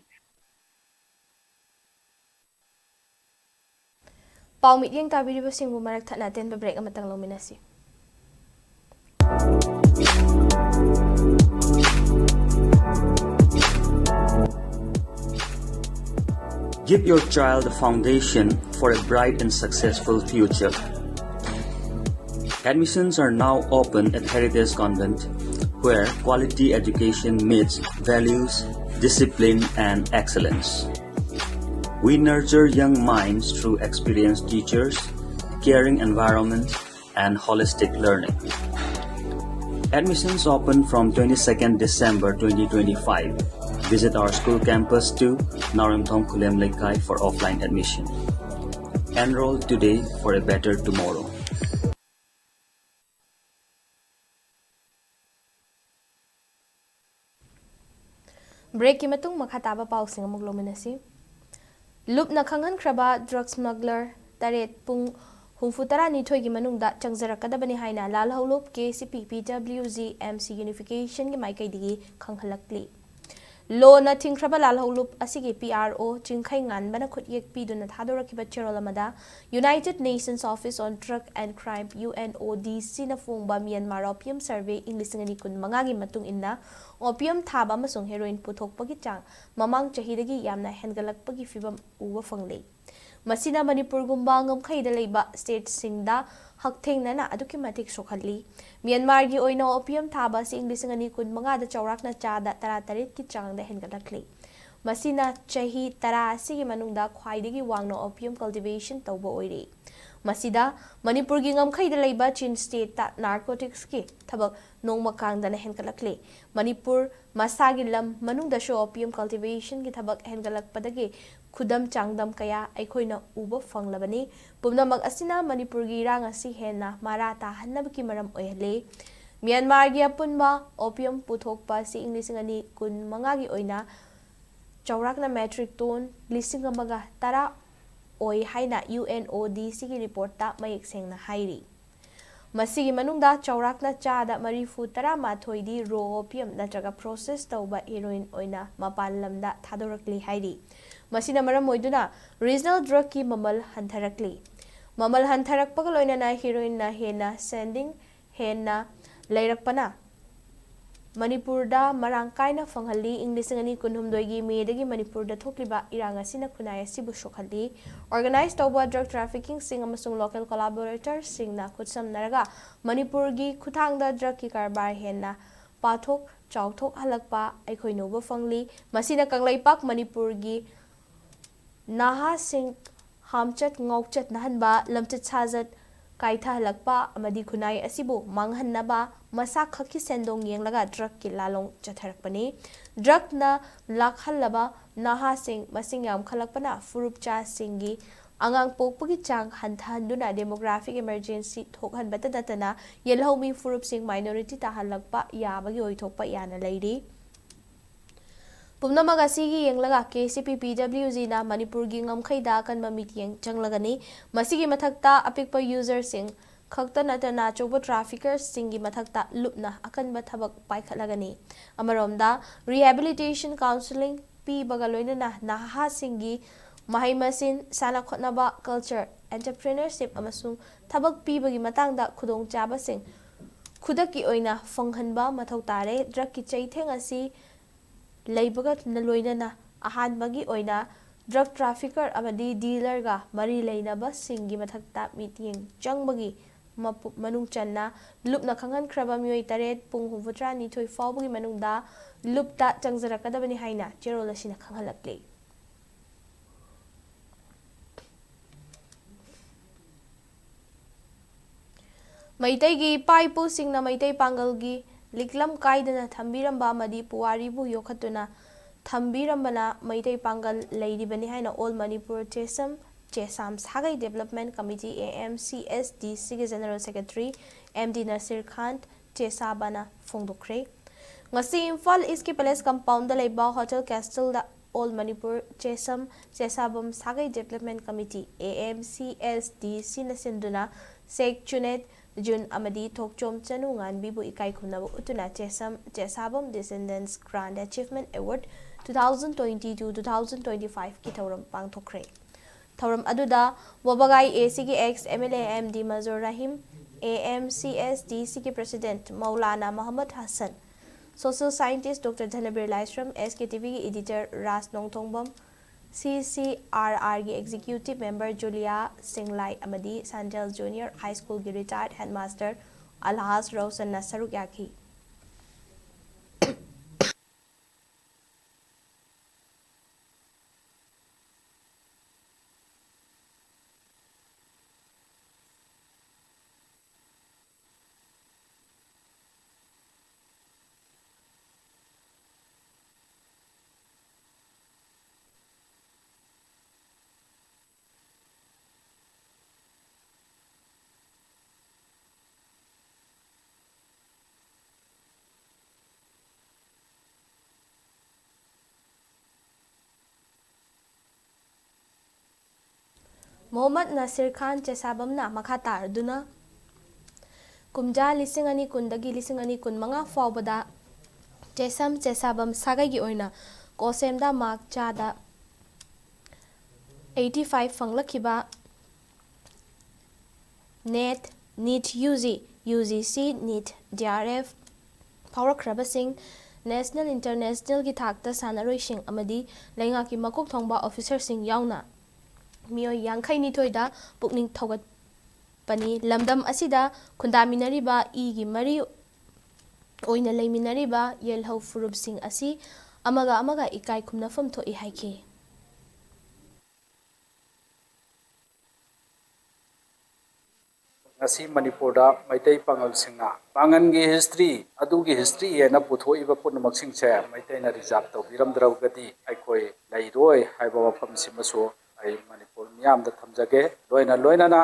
ꯄꯥꯎ ꯃꯤꯠꯌꯦꯡ ꯇꯥꯕꯤꯔꯤꯕꯁꯤꯡꯕꯨ ꯃꯔꯛ ꯊꯠꯅ ꯑꯇꯦꯟꯕ ꯕ꯭ꯔꯦꯛ ꯑꯃꯇꯪ ꯂꯧꯃꯤꯟꯅꯁꯤ꯫ Give your child the foundation for a bright and successful future. Admissions are now open at Heritage Convent, where quality education meets values, discipline, and excellence. We nurture young minds through experienced teachers, caring environment, and holistic learning. Admissions open from twenty-second December twenty twenty-five. Visit our school campus to Naoremthong Khulem Leikai for offline admission. Enroll today for a better tomorrow. Breakꯀꯤ ꯃꯇꯨꯡ ꯃꯈꯥ ꯇꯥꯕ ꯄꯥꯎꯁꯤꯡ ꯑꯃꯨꯛ ꯂꯧꯃꯤꯟꯅꯁꯤ꯫ ꯂꯨꯞꯅ ꯈꯪꯍꯟꯈ꯭ꯔꯕ drug smuggler ꯇꯔꯦꯠ ꯄꯨꯡ ꯍꯨꯝꯐꯨ ꯇꯔꯥꯅꯤꯊꯣꯏꯒꯤ ꯃꯅꯨꯡꯗ ꯆꯪꯖꯔꯛꯀꯗꯕꯅꯤ ꯍꯥꯏꯅ ꯂꯥꯜꯍꯧꯂꯨꯞ KCP PWG MC Unificationꯒꯤ ꯃꯥꯏꯀꯩꯗꯒꯤ ꯈꯪꯍꯜꯂꯛꯂꯤ꯫ ꯂꯣꯅ ꯊꯤꯡꯈ꯭ꯔꯕ ꯂꯥꯜꯍꯧꯂꯨꯞ ꯑꯁꯤꯒꯤ PRO ꯆꯤꯡꯈꯩ ꯉꯥꯟꯕꯅ ꯈꯨꯠꯌꯦꯛ ꯄꯤꯗꯨꯅ ꯊꯥꯗꯣꯔꯛꯈꯤꯕ ꯆꯦꯔꯣꯜ ꯑꯃꯗ United Nations Office on Drug and Crime, UNODCꯅ ꯐꯣꯡꯕ ꯃ꯭ꯌꯥꯟꯃꯥꯔ opium survey ꯏꯪ ꯂꯤꯁꯤꯡ ꯑꯅꯤ ꯀꯨꯟ ꯃꯉꯥꯒꯤ ꯃꯇꯨꯡ ꯏꯟꯅ opium ꯊꯥꯕ ꯑꯃꯁꯨꯡ heroin ꯄꯨꯊꯣꯛꯄꯒꯤ ꯆꯥꯡ ꯃꯃꯥꯡ ꯆꯍꯤꯗꯒꯤ ꯌꯥꯝꯅ ꯍꯦꯟꯒꯠꯂꯛꯄꯒꯤ ꯐꯤꯚꯝ ꯎꯕ ꯐꯪꯂꯤ꯫ ꯃꯁꯤꯅ ꯃꯅꯤꯄꯨꯔꯒꯨꯝꯕ ꯉꯝꯈꯩꯗ ꯂꯩꯕ stateꯁꯤꯡꯗ ꯍꯛꯊꯦꯡꯅꯅ ꯑꯗꯨꯛꯀꯤ ꯃꯇꯤꯛ ꯁꯣꯛꯍꯜꯂꯤ꯫ ꯃ꯭ꯌꯥꯟꯃꯥꯔꯒꯤ ꯑꯣꯏꯅ opium ꯊꯥꯕ ꯑꯁꯤ ꯏꯪ ꯂꯤꯁꯤꯡ ꯑꯅꯤ ꯀꯨꯟ ꯃꯉꯥꯗ ꯆꯥꯎꯔꯥꯛꯅ ꯆꯥꯗ ꯇꯔꯥꯇꯔꯦꯠꯀꯤ ꯆꯥꯡꯗ ꯍꯦꯟꯒꯠꯂꯛꯂꯤ꯫ ꯃꯁꯤꯅ ꯆꯍꯤ ꯇꯔꯥ ꯑꯁꯤꯒꯤ ꯃꯅꯨꯡꯗ ꯈ꯭ꯋꯥꯏꯗꯒꯤ ꯋꯥꯡꯅ opium cultivation ꯇꯧꯕ ꯑꯣꯏꯔꯤ꯫ ꯃꯁꯤꯗ ꯃꯅꯤꯄꯨꯔꯒꯤ ꯉꯝꯈꯩꯗ ꯂꯩꯕ Chin stateꯇ narcoticsꯀꯤ ꯊꯕꯛ ꯅꯣꯡꯃ ꯀꯥꯡꯗꯅ ꯍꯦꯟꯒꯠꯂꯛꯂꯤ꯫ ꯃꯅꯤꯄꯨꯔ ꯃꯁꯥꯒꯤ ꯂꯝ ꯃꯅꯨꯡꯗꯁꯨ opium cultivationꯒꯤ ꯊꯕꯛ ꯍꯦꯟꯒꯠꯂꯛꯄꯗꯒꯤ ꯈꯨꯗꯝ ꯆꯥꯡꯗꯝ ꯀꯌꯥ ꯑꯩꯈꯣꯏꯅ ꯎꯕ ꯐꯪꯂꯕꯅꯤ꯫ ꯄꯨꯝꯅꯃꯛ ꯑꯁꯤꯅ ꯃꯅꯤꯄꯨꯔꯒꯤ ꯏꯔꯥꯡ ꯑꯁꯤ ꯍꯦꯟꯅ ꯃꯔꯥ ꯇꯥꯍꯟꯅꯕꯒꯤ ꯃꯔꯝ ꯑꯣꯏꯍꯜꯂꯤ꯫ ꯃ꯭ꯌꯥꯟꯃꯥꯔꯒꯤ ꯑꯄꯨꯟꯕ opium ꯄꯨꯊꯣꯛꯄ ꯑꯁꯤ ꯏꯪ ꯂꯤꯁꯤꯡ ꯑꯅꯤ ꯀꯨꯟ ꯃꯉꯥꯒꯤ ꯑꯣꯏꯅ ꯆꯥꯎꯔꯥꯛꯅ metric ton ꯂꯤꯁꯤꯡ ꯑꯃꯒ ꯇꯔꯥ ꯑꯣꯏ ꯍꯥꯏꯅ UNODCꯒꯤ reportꯇ ꯃꯌꯦꯛ ꯁꯦꯡꯅ ꯍꯥꯏꯔꯤ꯫ ꯃꯁꯤꯒꯤ ꯃꯅꯨꯡꯗ ꯆꯥꯎꯔꯥꯛꯅ ꯆꯥꯗ ꯃꯔꯤꯐꯨ ꯇꯔꯥꯃꯥꯊꯣꯏꯗꯤ raw opium ꯅꯠꯇ꯭ꯔꯒ process ꯇꯧꯕ heroin ꯑꯣꯏꯅ ꯃꯄꯥꯟ ꯂꯝꯗ ꯊꯥꯗꯣꯔꯛꯂꯤ ꯍꯥꯏꯔꯤ꯫ ꯃꯁꯤꯅ ꯃꯔꯝ ꯑꯣꯏꯗꯨꯅ regional drugꯀꯤ ꯃꯃꯜ ꯍꯟꯊꯔꯛꯂꯤ꯫ ꯃꯃꯜ ꯍꯟꯊꯔꯛꯄꯒ ꯂꯣꯏꯅꯅ heroinꯅ ꯍꯦꯟꯅ sending ꯍꯦꯟꯅ ꯂꯩꯔꯛꯄꯅ ꯃꯅꯤꯄꯨꯔꯗ ꯃꯔꯥꯡ ꯀꯥꯏꯅ ꯐꯪꯍꯜꯂꯤ꯫ ꯏꯪ ꯂꯤꯁꯤꯡ ꯑꯅꯤ ꯀꯨꯟꯍꯨꯝꯗꯣꯏꯒꯤ ꯃꯦꯗꯒꯤ ꯃꯅꯤꯄꯨꯔꯗ ꯊꯣꯛꯂꯤꯕ ꯏꯔꯥꯡ ꯑꯁꯤꯅ ꯈꯨꯟꯅꯥꯏ ꯑꯁꯤꯕꯨ ꯁꯣꯛꯍꯜꯂꯤ꯫ Organize ꯇꯧꯕ drug traffickingꯁꯤꯡ ꯑꯃꯁꯨꯡ local collaboratorꯁꯤꯡꯅ ꯈꯨꯠꯁꯝꯅꯔꯒ ꯃꯅꯤꯄꯨꯔꯒꯤ ꯈꯨꯠꯊꯥꯡꯗ drugꯀꯤ ꯀꯔꯕꯥꯔ ꯍꯦꯟꯅ ꯄꯥꯊꯣꯛ ꯆꯥꯎꯊꯣꯛꯍꯜꯂꯛꯄ ꯑꯩꯈꯣꯏꯅ ꯎꯕ ꯐꯪꯂꯤ꯫ ꯃꯁꯤꯅ ꯀꯪꯂꯩꯄꯥꯛ ꯃꯅꯤꯄꯨꯔꯒꯤ ꯅꯍꯥꯁꯤꯡ ꯍꯥꯝꯆꯠ ꯉꯥꯎꯆꯠꯅꯍꯟꯕ, ꯂꯝꯆꯠ ꯁꯥꯖꯠ ꯀꯥꯏꯊꯍꯜꯂꯛꯄ ꯑꯃꯗꯤ ꯈꯨꯟꯅꯥꯏ ꯑꯁꯤꯕꯨ ꯃꯥꯡꯍꯟꯅꯕ ꯃꯁꯥ ꯈꯛꯀꯤ ꯁꯦꯟꯗꯣꯡ ꯌꯦꯡꯂꯒ drugꯀꯤ ꯂꯥꯂꯣꯡ ꯆꯠꯊꯔꯛꯄꯅꯤ꯫ Drugꯅ ꯂꯥꯛꯍꯜꯂꯕ ꯅꯍꯥꯁꯤꯡ ꯃꯁꯤꯡ ꯌꯥꯝꯈꯠꯂꯛꯄꯅ ꯐꯨꯔꯨꯞꯆꯥꯁꯤꯡꯒꯤ ꯑꯉꯥꯡ ꯄꯣꯛꯄꯒꯤ ꯆꯥꯡ ꯍꯟꯊꯍꯟꯗꯨꯅ demographic emergency ꯊꯣꯛꯍꯟꯕꯇ ꯅꯠꯇꯅ ꯌꯦꯜꯍꯧꯃꯤ ꯐꯨꯔꯨꯞꯁꯤꯡ minority ꯇꯥꯍꯜꯂꯛꯄ ꯌꯥꯕꯒꯤ ꯑꯣꯏꯊꯣꯛꯄ ꯌꯥꯅ ꯂꯩꯔꯤ꯫ ꯄꯨꯝꯅꯃꯛ ꯑꯁꯤꯒꯤ ꯌꯦꯡꯂꯒ KCPPWGꯅ ꯃꯅꯤꯄꯨꯔꯒꯤ ꯉꯝꯈꯩꯗ ꯑꯀꯟꯕ ꯃꯤꯠꯌꯦꯡ ꯆꯪꯂꯒꯅꯤ꯫ ꯃꯁꯤꯒꯤ ꯃꯊꯛꯇ ꯑꯄꯤꯛꯄ userꯁꯤꯡ ꯈꯛꯇ ꯅꯠꯇꯅ ꯑꯆꯧꯕ traffickerꯁꯤꯡꯒꯤ ꯃꯊꯛꯇ ꯂꯨꯞꯅ ꯑꯀꯟꯕ ꯊꯕꯛ ꯄꯥꯏꯈꯠꯂꯒꯅꯤ꯫ ꯑꯃꯔꯣꯝꯗ rehabilitation counseling ꯄꯤꯕꯒ ꯂꯣꯏꯅꯅ ꯅꯍꯥꯁꯤꯡꯒꯤ ꯃꯍꯩ ꯃꯁꯤꯡ, ꯁꯥꯟꯅ ꯈꯣꯠꯅꯕ, culture, entrepreneurship ꯑꯃꯁꯨꯡ ꯊꯕꯛ ꯄꯤꯕꯒꯤ ꯃꯇꯥꯡꯗ ꯈꯨꯗꯣꯡꯆꯥꯕꯁꯤꯡ ꯈꯨꯗꯛꯀꯤ ꯑꯣꯏꯅ ꯐꯪꯍꯟꯕ ꯃꯊꯧ ꯇꯥꯔꯦ꯫ Drugꯀꯤ ꯆꯩꯊꯦꯡ ꯑꯁꯤ ꯂꯩꯕꯒ ꯂꯣꯏꯅꯅ ꯑꯍꯥꯟꯕꯒꯤ ꯑꯣꯏꯅ drug trafficker ꯑꯃꯗꯤ dealerꯒ ꯃꯔꯤ ꯂꯩꯅꯕꯁꯤꯡꯒꯤ ꯃꯊꯛꯇ ꯃꯤꯠꯌꯦꯡ ꯆꯪꯕꯒꯤ ꯃꯄꯨ-, ꯃꯅꯨꯡ ꯆꯟꯅ ꯂꯨꯞꯅ ꯈꯪꯍꯟꯈ꯭ꯔꯕ ꯃꯤꯑꯣꯏ ꯇꯔꯦꯠ ꯄꯨꯡ ꯍꯨꯝꯐꯨꯇꯔꯥꯅꯤꯊꯣꯏ ꯐꯥꯎꯕꯒꯤ ꯃꯅꯨꯡꯗ ꯂꯨꯞꯇ ꯆꯪꯖꯔꯛꯀꯗꯕꯅꯤ ꯍꯥꯏꯅ ꯆꯦꯔꯣꯜ ꯑꯁꯤꯅ ꯈꯪꯍꯜꯂꯛꯂꯤ꯫ ꯃꯩꯇꯩꯒꯤ ꯏꯄꯥ ꯏꯄꯨꯁꯤꯡꯅ ꯃꯩꯇꯩ ꯄꯥꯡꯒꯜꯒꯤ ꯂꯤꯛꯂꯝ ꯀꯥꯏꯗꯅ ꯊꯝꯕꯤꯔꯝꯕ ꯑꯃꯗꯤ ꯄꯨꯋꯥꯔꯤꯕꯨ ꯌꯣꯛꯈꯠꯇꯨꯅ ꯊꯝꯕꯤꯔꯝꯕꯅ ꯃꯩꯇꯩ ꯄꯥꯡꯒꯜ ꯂꯩꯔꯤꯕꯅꯤ ꯍꯥꯏꯅ All Manipur ꯆꯦꯁꯝ ꯆꯦꯁꯥꯝ ꯁꯥꯒꯩ Development Committee, AMCSDCꯒꯤ General Secretary M D ꯅꯁꯤꯔ ꯈꯥꯟ ꯆꯦꯁꯥꯕꯅ ꯐꯣꯡꯗꯣꯛꯈ꯭ꯔꯦ꯫ ꯉꯁꯤ ꯏꯝꯐꯥꯜ ꯏꯁꯀꯤ Palace Compoundꯗ ꯂꯩꯕ Hotel Castleꯗ All Manipur ꯆꯦꯁꯝ ꯆꯦꯁꯥꯕꯝ ꯁꯥꯒꯩ Development Committee, AMCSDCꯅ ꯁꯤꯟꯗꯨꯅ ꯁꯦꯛ ꯆꯨꯅꯦꯠ ꯖꯨꯟ ꯑꯃꯗꯤ ꯊꯣꯛꯆꯣꯝ ꯆꯅꯨ ꯉꯥꯟꯕꯤꯕꯨ ꯏꯀꯥꯏ ꯈꯨꯝꯅꯕ ꯎꯠꯇꯨꯅ ꯆꯦꯁꯝ ꯆꯦꯁꯥꯕꯝ Descendants Grand Achievement Award two thousand twenty-two, two thousand twenty-fiveꯀꯤ ꯊꯧꯔꯝ ꯄꯥꯡꯊꯣꯛꯈ꯭ꯔꯦ꯫ ꯊꯧꯔꯝ ꯑꯗꯨꯗ ꯋꯥꯕꯒꯥꯏ ACꯒꯤ ex MLA M D ꯃꯖꯨꯔ Rahim, AMCSDCꯒꯤ President Maulana Mohammad Hasan, Social scientist Doctor Dhanabir Laishram, S K T Vꯒꯤ editor ꯔꯥꯖ ꯅꯣꯡꯊꯣꯡꯕꯝ, C C R Rꯒꯤ executive member Julia ꯁꯤꯡꯂꯥꯏ ꯑꯃꯗꯤ ꯁꯟꯊꯦꯜ Junior High Schoolꯒꯤ retired headmaster ꯑꯜꯍꯥꯖ ꯔꯧꯁꯟꯅ ꯁꯔꯨꯛ ꯌꯥꯈꯤ꯫ ꯃꯣꯍꯝꯃꯗ ꯅꯁꯤꯔ ꯈꯥꯟ ꯆꯦꯁꯥꯕꯝꯅ ꯃꯈꯥ ꯇꯥꯔꯗꯨꯅ ꯀꯨꯝꯖꯥ ꯂꯤꯁꯤꯡ ꯑꯅꯤ ꯀꯨꯟꯗꯒꯤ ꯂꯤꯁꯤꯡ ꯑꯅꯤ ꯀꯨꯟꯃꯉꯥ ꯐꯥꯎꯕꯗ ꯆꯦꯁꯝ ꯆꯦꯁꯥꯕꯝ ꯁꯥꯒꯩꯒꯤ ꯑꯣꯏꯅ ꯀꯣꯁꯦꯝꯗ ꯃꯥꯔꯛ ꯆꯥꯗ eighty five ꯐꯪꯂꯛꯈꯤꯕ NET, NEET UG, UGC, NEET, DRF ꯐꯥꯎꯔꯛꯈ꯭ꯔꯕꯁꯤꯡ, national internationalꯒꯤ ꯊꯥꯛꯇ ꯁꯥꯟꯅꯔꯣꯏꯁꯤꯡ ꯑꯃꯗꯤ ꯂꯩꯉꯥꯛꯀꯤ ꯃꯀꯣꯛ ꯊꯣꯡꯕ officerꯁꯤꯡ ꯌꯥꯎꯅ ꯃꯤꯑꯣꯏ ꯌꯥꯡꯈꯩ ꯅꯤꯊꯣꯏꯗ ꯄꯨꯛꯅꯤꯡ ꯊꯧꯒꯠꯄꯅꯤ꯫ ꯂꯝꯗꯝ ꯑꯁꯤꯗ ꯈꯨꯟꯗꯥꯃꯤꯟꯅꯔꯤꯕ ꯏꯒꯤ ꯃꯔꯤ ꯑꯣꯏꯅ ꯂꯩꯃꯤꯟꯅꯔꯤꯕ ꯌꯦꯜꯍꯧ ꯐꯨꯔꯨꯞꯁꯤꯡ ꯑꯁꯤ ꯑꯃꯒ ꯑꯃꯒ ꯏꯀꯥꯏ ꯈꯨꯝꯅꯐꯝ ꯊꯣꯛꯏ ꯍꯥꯏꯈꯤ꯫ ꯉꯁꯤ ꯃꯅꯤꯄꯨꯔꯗ ꯃꯩꯇꯩ ꯄꯥꯉꯜꯁꯤꯡꯅ ꯄꯥꯉꯜꯒꯤ history, ꯑꯗꯨꯒꯤ history ꯍꯥꯏꯅ ꯄꯨꯊꯣꯛꯏꯕ ꯄꯨꯝꯅꯃꯛꯁꯤꯡꯁꯦ ꯃꯩꯇꯩꯅ reserve ꯇꯧꯕꯤꯔꯝꯗ꯭ꯔꯒꯗꯤ ꯑꯩꯈꯣꯏ ꯂꯩꯔꯣꯏ ꯍꯥꯏꯕ ꯋꯥꯐꯝꯁꯤꯃꯁꯨ ꯑꯩ ꯃꯅꯤꯄꯨꯔ ꯃꯤꯌꯥꯝꯗ ꯊꯝꯖꯒꯦ꯫ ꯂꯣꯏꯅ ꯂꯣꯏꯅꯅ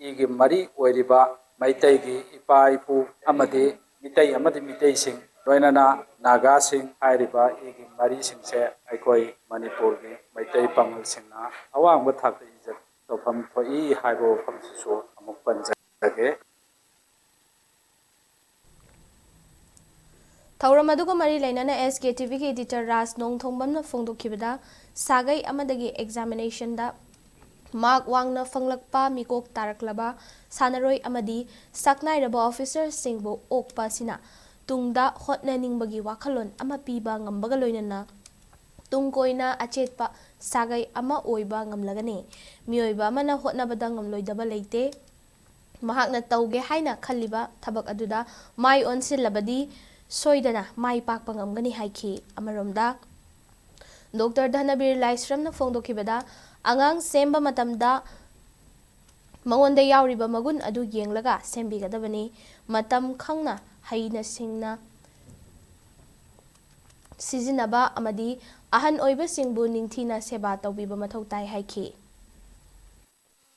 ꯏꯒꯤ ꯃꯔꯤ ꯑꯣꯏꯔꯤꯕ ꯃꯩꯇꯩꯒꯤ ꯏꯄꯥ ꯏꯄꯨ ꯑꯃꯗꯤ ꯃꯤꯇꯩ ꯑꯃꯗꯤ ꯃꯤꯇꯩꯁꯤꯡ, ꯂꯣꯏꯅꯅ ꯅꯥꯒꯥꯁꯤꯡ ꯍꯥꯏꯔꯤꯕ ꯏꯒꯤ ꯃꯔꯤꯁꯤꯡꯁꯦ ꯑꯩꯈꯣꯏ ꯃꯅꯤꯄꯨꯔꯒꯤ ꯃꯩꯇꯩ ꯄꯥꯉꯜꯁꯤꯡꯅ ꯑꯋꯥꯡꯕ ꯊꯥꯛꯇ ꯏꯖꯠ ꯇꯧꯐꯝ ꯊꯣꯛꯏ ꯍꯥꯏꯕ ꯋꯥꯐꯝꯁꯤꯁꯨ ꯑꯃꯨꯛ ꯄꯟꯖꯒꯦ꯫ ꯊꯧꯔꯝ ꯑꯗꯨꯒ ꯃꯔꯤ ꯂꯩꯅꯅ S K T Vꯒꯤ editor ꯔꯥꯖ ꯅꯣꯡꯊꯣꯡꯕꯝꯅ ꯐꯣꯡꯗꯣꯛꯈꯤꯕꯗ, ꯁꯥꯒꯩ ꯑꯃꯗꯒꯤ examinationꯗ ꯃꯥꯔꯛ ꯋꯥꯡꯅ ꯐꯪꯂꯛꯄ ꯃꯤꯀꯣꯛ ꯇꯥꯔꯛꯂꯕ ꯁꯥꯟꯅꯔꯣꯏ ꯑꯃꯗꯤ ꯁꯛꯅꯥꯏꯔꯕ officerꯁꯤꯡꯕꯨ ꯑꯣꯛꯄ ꯑꯁꯤꯅ ꯇꯨꯡꯗ ꯍꯣꯠꯅꯅꯤꯡꯕꯒꯤ ꯋꯥꯈꯜꯂꯣꯟ ꯑꯃ ꯄꯤꯕ ꯉꯝꯕꯒ ꯂꯣꯏꯅꯅ ꯇꯨꯡ ꯀꯣꯏꯅ ꯑꯆꯦꯠꯄ ꯁꯥꯒꯩ ꯑꯃ ꯑꯣꯏꯕ ꯉꯝꯂꯒꯅꯤ꯫ ꯃꯤꯑꯣꯏꯕ ꯑꯃꯅ ꯍꯣꯠꯅꯕꯗ ꯉꯝꯂꯣꯏꯗꯕ ꯂꯩꯇꯦ꯫ ꯃꯍꯥꯛꯅ ꯇꯧꯒꯦ ꯍꯥꯏꯅ ꯈꯜꯂꯤꯕ ꯊꯕꯛ ꯑꯗꯨꯗ ꯃꯥꯏ ꯑꯣꯟꯁꯤꯜꯂꯕꯗꯤ ꯁꯣꯏꯗꯅ ꯃꯥꯏ ꯄꯥꯛꯄ ꯉꯝꯒꯅꯤ ꯍꯥꯏꯈꯤ꯫ ꯑꯃꯔꯣꯝꯗ, ꯗꯣꯛꯇꯔ ꯙꯅꯕꯤꯔ ꯂꯥꯏꯁ꯭ꯔꯝꯅ ꯐꯣꯡꯗꯣꯛꯈꯤꯕꯗ, ꯑꯉꯥꯡ ꯁꯦꯝꯕ ꯃꯇꯝꯗ ꯃꯉꯣꯟꯗ ꯌꯥꯎꯔꯤꯕ ꯃꯒꯨꯟ ꯑꯗꯨ ꯌꯦꯡꯂꯒ ꯁꯦꯝꯕꯤꯒꯗꯕꯅꯤ꯫ ꯃꯇꯝ ꯈꯪꯅ ꯍꯩꯅ ꯁꯤꯡꯅ ꯁꯤꯖꯤꯟꯅꯕ ꯑꯃꯗꯤ ꯑꯍꯟ ꯑꯣꯏꯕꯁꯤꯡꯕꯨ ꯅꯤꯡꯊꯤꯅ ꯁꯦꯕꯥ ꯇꯧꯕꯤꯕ ꯃꯊꯧ ꯇꯥꯏ ꯍꯥꯏꯈꯤ꯫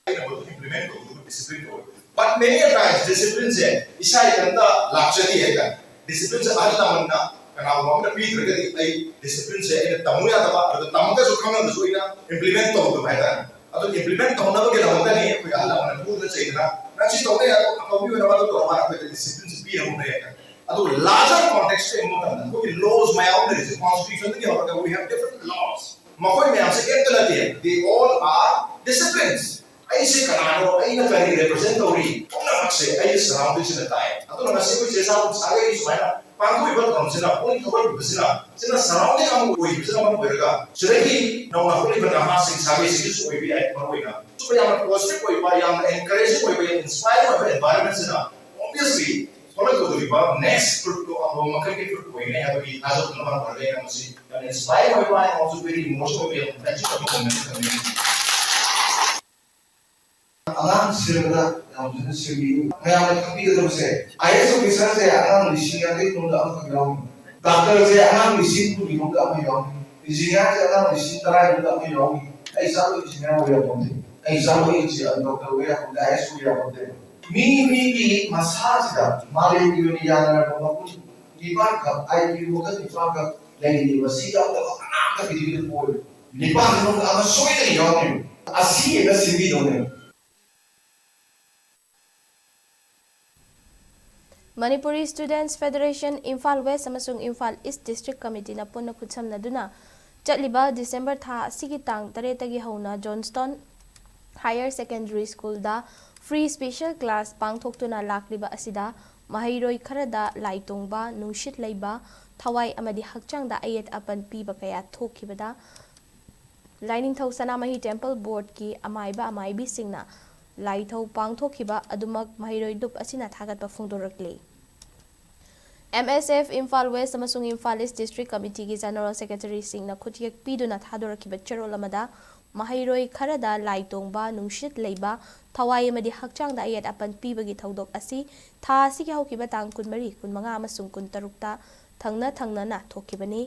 ꯑꯩꯅ ꯃꯗꯨ implement ꯇꯧꯗꯕ discipline ꯑꯣꯏ꯫ But many a times discipline ꯁꯦ ꯏꯁꯥ ꯏꯊꯟꯇ ꯂꯥꯛꯆꯗꯦ ꯍꯥꯏꯇꯥꯔꯦ꯫ Discipline ꯁꯦ ꯑꯍꯜ ꯂꯃꯟꯅ ꯀꯅꯥꯒꯨꯝꯕ ꯑꯃꯅ ꯄꯤꯗ꯭ꯔꯒꯗꯤ ꯑꯩ discipline ꯁꯦ ꯑꯩꯅ ꯇꯝꯃꯨ ꯌꯥꯗꯕ, ꯑꯗꯨꯒ ꯇꯝꯃꯒꯁꯨ ꯈꯪꯉꯒꯁꯨ ꯑꯩꯅ implement ꯇꯧꯗꯕ ꯍꯥꯏꯇꯥꯔꯦ꯫ ꯑꯗꯨ implement ꯇꯧꯅꯕꯒꯤꯗꯃꯛꯇꯅꯤ ꯑꯩꯈꯣꯏ ꯑꯍꯜ ꯂꯃꯟꯅ ꯐꯨꯗꯅ ꯆꯩꯗꯅ, "ꯅꯪ ꯁꯤ ꯇꯧꯕ ꯌꯥꯗꯦ, ꯇꯧꯕꯤꯌꯨ, ꯅꯃꯥꯗꯣ ꯇꯧꯔꯣ" ꯍꯥꯏꯅ ꯑꯩꯈꯣꯏꯗ discipline ꯁꯦ ꯄꯤꯔꯝꯕ ꯍꯥꯏꯇꯥꯔꯦ꯫ ꯑꯗꯨ larger context ꯇ ꯌꯦꯡꯕ ꯃꯇꯝꯗ ꯑꯩꯈꯣꯏꯒꯤ laws ꯃꯌꯥꯝ ꯑꯃ ꯂꯩꯔꯤꯁꯦ, constitution ꯗꯒꯤ ꯍꯧꯔꯒ we have different laws꯫ ꯃꯈꯣꯏ ꯃꯌꯥꯝꯁꯦ ꯑꯃꯠꯇ ꯅꯠꯇꯦ, they all are disciplines꯫ ꯑꯩꯁꯦ ꯀꯅꯥꯅꯣ, ꯑꯩꯅ ꯀꯔꯤ represent ꯇꯧꯔꯤ, ꯄꯨꯝꯅꯃꯛꯁꯦ ꯑꯩꯒꯤ surrounding ꯁꯤꯅ ꯇꯥꯛꯑꯦ꯫ ꯑꯗꯨꯅ ꯉꯁꯤ ꯑꯩꯈꯣꯏ ꯆꯦ ꯆꯥꯕ ꯁꯥꯒꯩ ꯁꯨꯃꯥꯏꯅ ꯄꯥꯡꯊꯣꯛꯏꯕ ꯊꯧꯔꯝꯁꯤꯅ, ꯄꯨꯛꯅꯤꯡ ꯊꯧꯒꯠꯂꯤꯕꯁꯤꯅ, ꯁꯤꯅ surrounding ꯑꯃ ꯑꯣꯏꯕꯁꯤꯅ ꯃꯔꯝ ꯑꯣꯏꯔꯒ, ꯁꯤꯗꯒꯤ ꯅꯧꯅ ꯍꯧꯔꯛꯂꯤꯕ ꯅꯍꯥꯁꯤꯡ ꯁꯥꯒꯩꯁꯤꯒꯤꯁꯨ ꯑꯣꯏꯕ ꯌꯥꯏ, ꯃꯔꯨ ꯑꯣꯏꯅ ꯁꯨꯝꯕ ꯌꯥꯝꯅ positive ꯑꯣꯏꯕ, ꯌꯥꯝꯅ encouraging ꯑꯣꯏꯕ, ꯌꯥꯝꯅ inspiring ꯑꯣꯏꯕ environment ꯁꯤꯅ obviously ꯊꯣꯛꯂꯛꯀꯗꯧꯔꯤꯕ next fruit ꯇꯣ ꯑꯐꯕ ꯃꯈꯜꯒꯤ fruit ꯑꯣꯏꯒꯅꯤ ꯍꯥꯏꯕꯒꯤ ꯊꯥꯖꯕꯅ ꯃꯔꯝ ꯑꯣꯏꯔꯒ ꯑꯩꯅ ꯃꯁꯤ ꯌꯥꯝꯅ inspiring ꯑꯣꯏꯕ, I am also very emotional ꯑꯣꯏꯕ, ꯌꯥꯝꯅ touching ꯑꯣꯏꯕ moment ꯑꯃꯅꯤ꯫ ꯑꯉꯥꯡ ꯁꯦꯝꯕꯗ ꯌꯥꯝ ꯐꯖꯅ ꯁꯦꯝꯕꯤꯌꯨ꯫ ꯃꯌꯥꯝꯅ ꯈꯪꯕꯤꯒꯗꯕꯁꯦ, IAS officer ꯁꯦ ꯑꯉꯥꯡ ꯂꯤꯁꯤꯡ ꯌꯥꯡꯈꯩ ꯃꯅꯨꯡꯗ ꯑꯃꯈꯛ ꯌꯥꯎꯔꯤ꯫ Doctor ꯁꯦ ꯑꯉꯥꯡ ꯂꯤꯁꯤꯡ ꯀꯨꯟꯒꯤ ꯃꯅꯨꯡꯗ ꯑꯃ ꯌꯥꯎꯔꯤ꯫ Engineer ꯁꯦ ꯑꯉꯥꯡ ꯂꯤꯁꯤꯡ ꯇꯔꯥꯒꯤ ꯃꯅꯨꯡꯗ ꯑꯃ ꯌꯥꯎꯔꯤ꯫ ꯑꯩ ꯏꯆꯥ ꯂꯣꯏ engineer ꯑꯣꯏ ꯌꯥꯄꯣꯟꯇꯦ꯫ ꯑꯩ ꯏꯆꯥ ꯂꯣꯏ ꯏꯟꯖꯤ-, doctor ꯑꯣꯏ ꯌꯥꯄꯣꯟꯇꯦ, IAS ꯑꯣꯏ ꯌꯥꯄꯣꯟꯇꯦ꯫ ꯃꯤ ꯃꯤꯒꯤ ꯃꯁꯥꯁꯤꯗ ꯃꯥꯂꯦꯝꯒꯤ ꯑꯣꯏꯅ ꯌꯥꯅꯔꯕ ꯃꯒꯨꯟ ꯅꯤꯄꯥꯟꯈꯛ, IQ ꯃꯈꯜ ꯅꯤꯄꯥꯟꯈꯛ ꯂꯩꯔꯤꯕ ꯁꯤ ꯌꯥꯎꯗꯕ ꯀꯅꯥꯝꯇ ꯄ꯭ꯔꯤꯊꯤꯕꯤꯗ ꯄꯣꯛꯑꯣꯏ꯫ ꯅꯤꯄꯥꯟꯁꯤ ꯃꯅꯨꯡꯗ ꯑꯃ ꯁꯣꯏꯗꯅ ꯌꯥꯎꯅꯦꯕ꯫ ꯑꯁꯤ ꯍꯦꯛꯇ ꯁꯦꯝꯕꯤꯗꯧꯅꯦꯕ꯫ Manipuri Students Federation, Imphal West ꯑꯃꯁꯨꯡ ꯏꯝꯐꯥꯜ East District Committee ꯅ ꯄꯨꯟꯅ ꯈꯨꯠꯁꯝꯅꯗꯨꯅ ꯆꯠꯂꯤꯕ December ꯊꯥ ꯑꯁꯤꯒꯤ ꯇꯥꯡ ꯇꯔꯦꯠꯇꯒꯤ ꯍꯧꯅ Johnstone Higher Secondary School ꯗ free special class ꯄꯥꯡꯊꯣꯛꯇꯨꯅ ꯂꯥꯛꯂꯤꯕ ꯑꯁꯤꯗ ꯃꯍꯩꯔꯣꯏ ꯈꯔꯗ ꯂꯥꯏ ꯇꯣꯡꯕ, ꯅꯨꯡꯁꯤꯠ ꯂꯩꯕ, ꯊꯋꯥꯏ ꯑꯃꯗꯤ ꯍꯛꯆꯥꯡꯗ ꯑꯌꯦꯠ ꯑꯄꯟ ꯄꯤꯕ ꯀꯌꯥ ꯊꯣꯛꯈꯤꯕꯗ, ꯂꯥꯏꯅꯤꯡꯊꯧ ꯁꯅꯥꯃꯍꯤ ꯇꯦꯝꯄꯜ ꯕꯣꯔꯗꯀꯤ ꯑꯃꯥꯏꯕ ꯑꯃꯥꯏꯕꯤꯁꯤꯡꯅ ꯂꯥꯏꯊꯧ ꯄꯥꯡꯊꯣꯛꯈꯤꯕ ꯑꯗꯨꯃꯛ ꯃꯍꯩꯔꯣꯏ ꯂꯨꯞ ꯑꯁꯤꯅ ꯊꯥꯒꯠꯄ ꯐꯣꯡꯗꯣꯔꯛꯂꯤ꯫ ꯑꯦꯝ ꯑꯦꯁ ꯑꯦꯐ ꯏꯝꯐꯥꯜ ꯋꯦꯁ ꯑꯃꯁꯨꯡ ꯏꯝꯐꯥꯜ ꯏꯁ ꯗꯤꯁꯇ꯭ꯔꯤꯛ ꯀꯃꯤꯇꯤꯒꯤ ꯖꯦꯅꯔꯦꯜ ꯁꯦꯀ꯭ꯔꯦꯇꯔꯤꯁꯤꯡꯅ ꯈꯨꯠꯌꯦꯛ ꯄꯤꯗꯨꯅ ꯊꯥꯗꯣꯔꯛꯈꯤꯕ ꯆꯦꯔꯣꯜ ꯑꯃꯗ, ꯃꯍꯩꯔꯣꯏ ꯈꯔꯗ ꯂꯥꯏ ꯇꯣꯡꯕ, ꯅꯨꯡꯁꯤꯠ ꯂꯩꯕ, ꯊꯋꯥꯏ ꯑꯃꯗꯤ ꯍꯛꯆꯥꯡꯗ ꯑꯌꯦꯠ ꯑꯄꯟ ꯄꯤꯕꯒꯤ ꯊꯧꯗꯣꯛ ꯑꯁꯤ ꯊꯥ ꯑꯁꯤꯒꯤ ꯍꯧꯈꯤꯕ ꯇꯥꯡ ꯀꯨꯟꯃꯔꯤ, ꯀꯨꯟꯃꯉꯥ ꯑꯃꯁꯨꯡ ꯀꯨꯟꯇꯔꯨꯛꯇ ꯊꯪꯅ ꯊꯪꯅꯅ ꯊꯣꯛꯈꯤꯕꯅꯤ꯫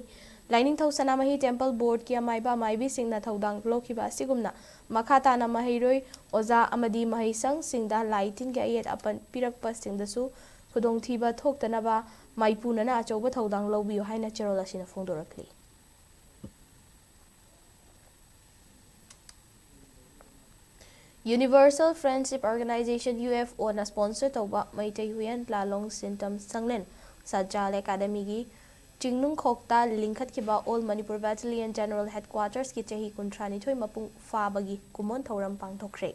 ꯂꯥꯏꯅꯤꯡꯊꯧ ꯁꯅꯥꯃꯍꯤ ꯇꯦꯝꯄꯜ ꯕꯣꯔꯗꯀꯤ ꯑꯃꯥꯏꯕ ꯑꯃꯥꯏꯕꯤꯁꯤꯡꯅ ꯊꯧꯗꯥꯡ ꯂꯧꯈꯤꯕ ꯑꯁꯤꯒꯨꯝꯅ, ꯃꯈꯥ ꯇꯥꯅ ꯃꯍꯩꯔꯣꯏ, ꯑꯣꯖꯥ ꯑꯃꯗꯤ ꯃꯍꯩꯁꯪꯁꯤꯡꯗ ꯂꯥꯏ ꯇꯤꯟꯒꯤ ꯑꯌꯦꯠ ꯑꯄꯟ ꯄꯤꯔꯛꯄꯁꯤꯡꯗꯁꯨ ꯈꯨꯗꯣꯡꯊꯤꯕ ꯊꯣꯛꯇꯅꯕ ꯃꯥꯏꯄꯨꯅꯅ ꯑꯆꯧꯕ ꯊꯧꯗꯥꯡ ꯂꯧꯕꯤꯌꯨ ꯍꯥꯏꯅ ꯆꯦꯔꯣꯜ ꯑꯁꯤꯅ ꯐꯣꯡꯗꯣꯔꯛꯂꯤ꯫ Universal Friendship Organization, U F ꯑꯣꯅ sponsor ꯇꯧꯕ ꯃꯩꯇꯩ ꯍꯨꯏꯌꯦꯟ ꯂꯥꯂꯣꯡ ꯁꯤꯟꯇꯝ ꯁꯪꯂꯦꯟ ꯁꯠꯆꯥꯜ ꯑꯦꯀꯥꯗꯃꯤꯒꯤ ꯆꯤꯡꯅꯨꯡꯈꯣꯛꯇ ꯂꯤꯡꯈꯠꯈꯤꯕ All Manipur Battalion General Headquartersꯀꯤ ꯆꯍꯤ ꯀꯨꯟꯊ꯭ꯔꯥꯅꯤꯊꯣꯏ ꯃꯄꯨꯡ ꯐꯥꯕꯒꯤ ꯀꯨꯝꯑꯣꯟ ꯊꯧꯔꯝ ꯄꯥꯡꯊꯣꯛꯈ꯭ꯔꯦ꯫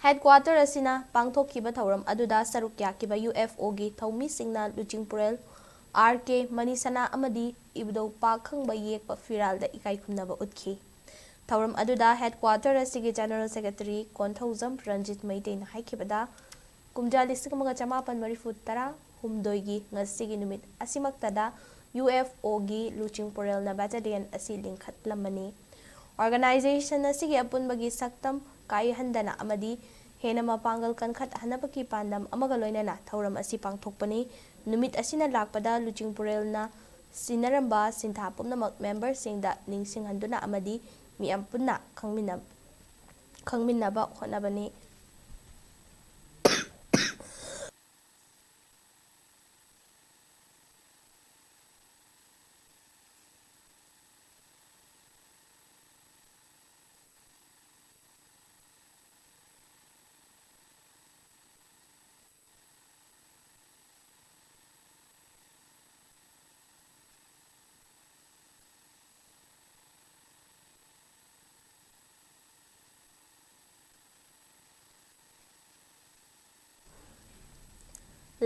ꯍꯦꯗꯀ꯭ꯋꯥꯇꯔ ꯑꯁꯤꯅ ꯄꯥꯡꯊꯣꯛꯈꯤꯕ ꯊꯧꯔꯝ ꯑꯗꯨꯗ ꯁꯔꯨꯛ ꯌꯥꯈꯤꯕ ꯌꯨ ꯑꯦꯐ ꯑꯣꯒꯤ ꯊꯧꯃꯤꯁꯤꯡꯅ ꯂꯨꯆꯤꯡꯄꯨꯔꯦꯜ ꯑꯥꯔ ꯀꯦ ꯃꯅꯤꯁꯅꯥ ꯑꯃꯗꯤ ꯏꯕꯨꯙꯧ ꯄꯥꯛꯈꯪꯕ ꯌꯦꯛꯄ ꯐꯤꯔꯥꯜꯗ ꯏꯀꯥꯏ ꯈꯨꯝꯅꯕ ꯎꯠꯈꯤ꯫ ꯊꯧꯔꯝ ꯑꯗꯨꯗ ꯍꯦꯗꯀ꯭ꯋꯥꯇꯔ ꯑꯁꯤꯒꯤ ꯖꯦꯅꯔꯦꯜ ꯁꯦꯀ꯭ꯔꯦꯇꯔꯤ ꯀꯣꯟꯊꯧꯖꯝ ꯔꯟꯖꯤꯠ ꯃꯩꯇꯩꯅ ꯍꯥꯏꯈꯤꯕꯗ, ꯀꯨꯝꯖꯥ ꯂꯤꯁꯤꯡ ꯑꯃꯒ ꯆꯃꯥꯄꯟ ꯃꯔꯤꯐꯨ ꯇꯔꯥ ꯍꯨꯝꯗꯣꯏꯒꯤ ꯉꯁꯤꯒꯤ ꯅꯨꯃꯤꯠ ꯑꯁꯤꯃꯛꯇꯗ ꯌꯨ ꯑꯦꯐ ꯑꯣꯒꯤ ꯂꯨꯆꯤꯡꯄꯨꯔꯦꯜꯅ ꯕꯦꯇꯥꯂꯤꯌꯟ ꯑꯁꯤ ꯂꯤꯡꯈꯠꯂꯝꯕꯅꯤ꯫ Organization ꯑꯁꯤꯒꯤ ꯑꯄꯨꯟꯕꯒꯤ ꯁꯛꯇꯝ ꯀꯥꯏꯍꯟꯗꯅ ꯑꯃꯗꯤ ꯍꯦꯟꯅ ꯃꯄꯥꯡꯒꯜ ꯀꯟꯈꯠꯍꯟꯅꯕꯒꯤ ꯄꯥꯟꯗꯝ ꯑꯃꯒ ꯂꯣꯏꯅꯅ ꯊꯧꯔꯝ ꯑꯁꯤ ꯄꯥꯡꯊꯣꯛꯄꯅꯤ꯫ ꯅꯨꯃꯤꯠ ꯑꯁꯤꯅ ꯂꯥꯛꯄꯗ ꯂꯨꯆꯤꯡꯄꯨꯔꯦꯜꯅ ꯁꯤꯟꯅꯔꯝꯕ ꯁꯤꯟꯊꯥ ꯄꯨꯝꯅꯃꯛ ꯃꯦꯝꯕꯔꯁꯤꯡꯗ ꯅꯤꯡꯁꯤꯡꯍꯟꯗꯨꯅ ꯑꯃꯗꯤ ꯃꯤꯌꯥꯝ ꯄꯨꯟꯅ ꯈꯪꯃꯤꯟꯅ-, ꯈꯪꯃꯤꯟꯅꯕ ꯍꯣꯠꯅꯕꯅꯤ꯫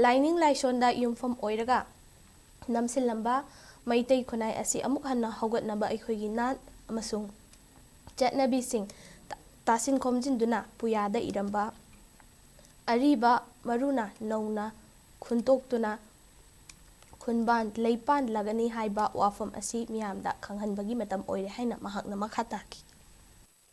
ꯂꯥꯏꯅꯤꯡ ꯂꯥꯏꯁꯣꯟꯗ ꯌꯨꯝꯐꯝ ꯑꯣꯏꯔꯒ ꯅꯝꯁꯤꯜꯂꯝꯕ ꯃꯩꯇꯩ ꯈꯨꯟꯅꯥꯏ ꯑꯁꯤ ꯑꯃꯨꯛ ꯍꯟꯅ ꯍꯧꯒꯠꯅꯕ ꯑꯩꯈꯣꯏꯒꯤ ꯅꯥꯠ ꯑꯃꯁꯨꯡ ꯆꯠꯅꯕꯤꯁꯤꯡ ꯇ-, ꯇꯥꯁꯤꯟ ꯈꯣꯝꯖꯤꯟꯗꯨꯅ ꯄꯨꯌꯥꯗ ꯏꯔꯝꯕ ꯑꯔꯤꯕ ꯃꯔꯨꯅ ꯅꯧꯅ ꯈꯨꯟꯇꯣꯛꯇꯨꯅ ꯈꯨꯟꯕꯥꯟ ꯂꯩꯄꯥꯟꯂꯒꯅꯤ ꯍꯥꯏꯕ ꯋꯥꯐꯝ ꯑꯁꯤ ꯃꯤꯌꯥꯝꯗ ꯈꯪꯍꯟꯕꯒꯤ ꯃꯇꯝ ꯑꯣꯏꯔꯦ ꯍꯥꯏꯅ ꯃꯍꯥꯛꯅ ꯃꯈꯥ ꯇꯥꯈꯤ꯫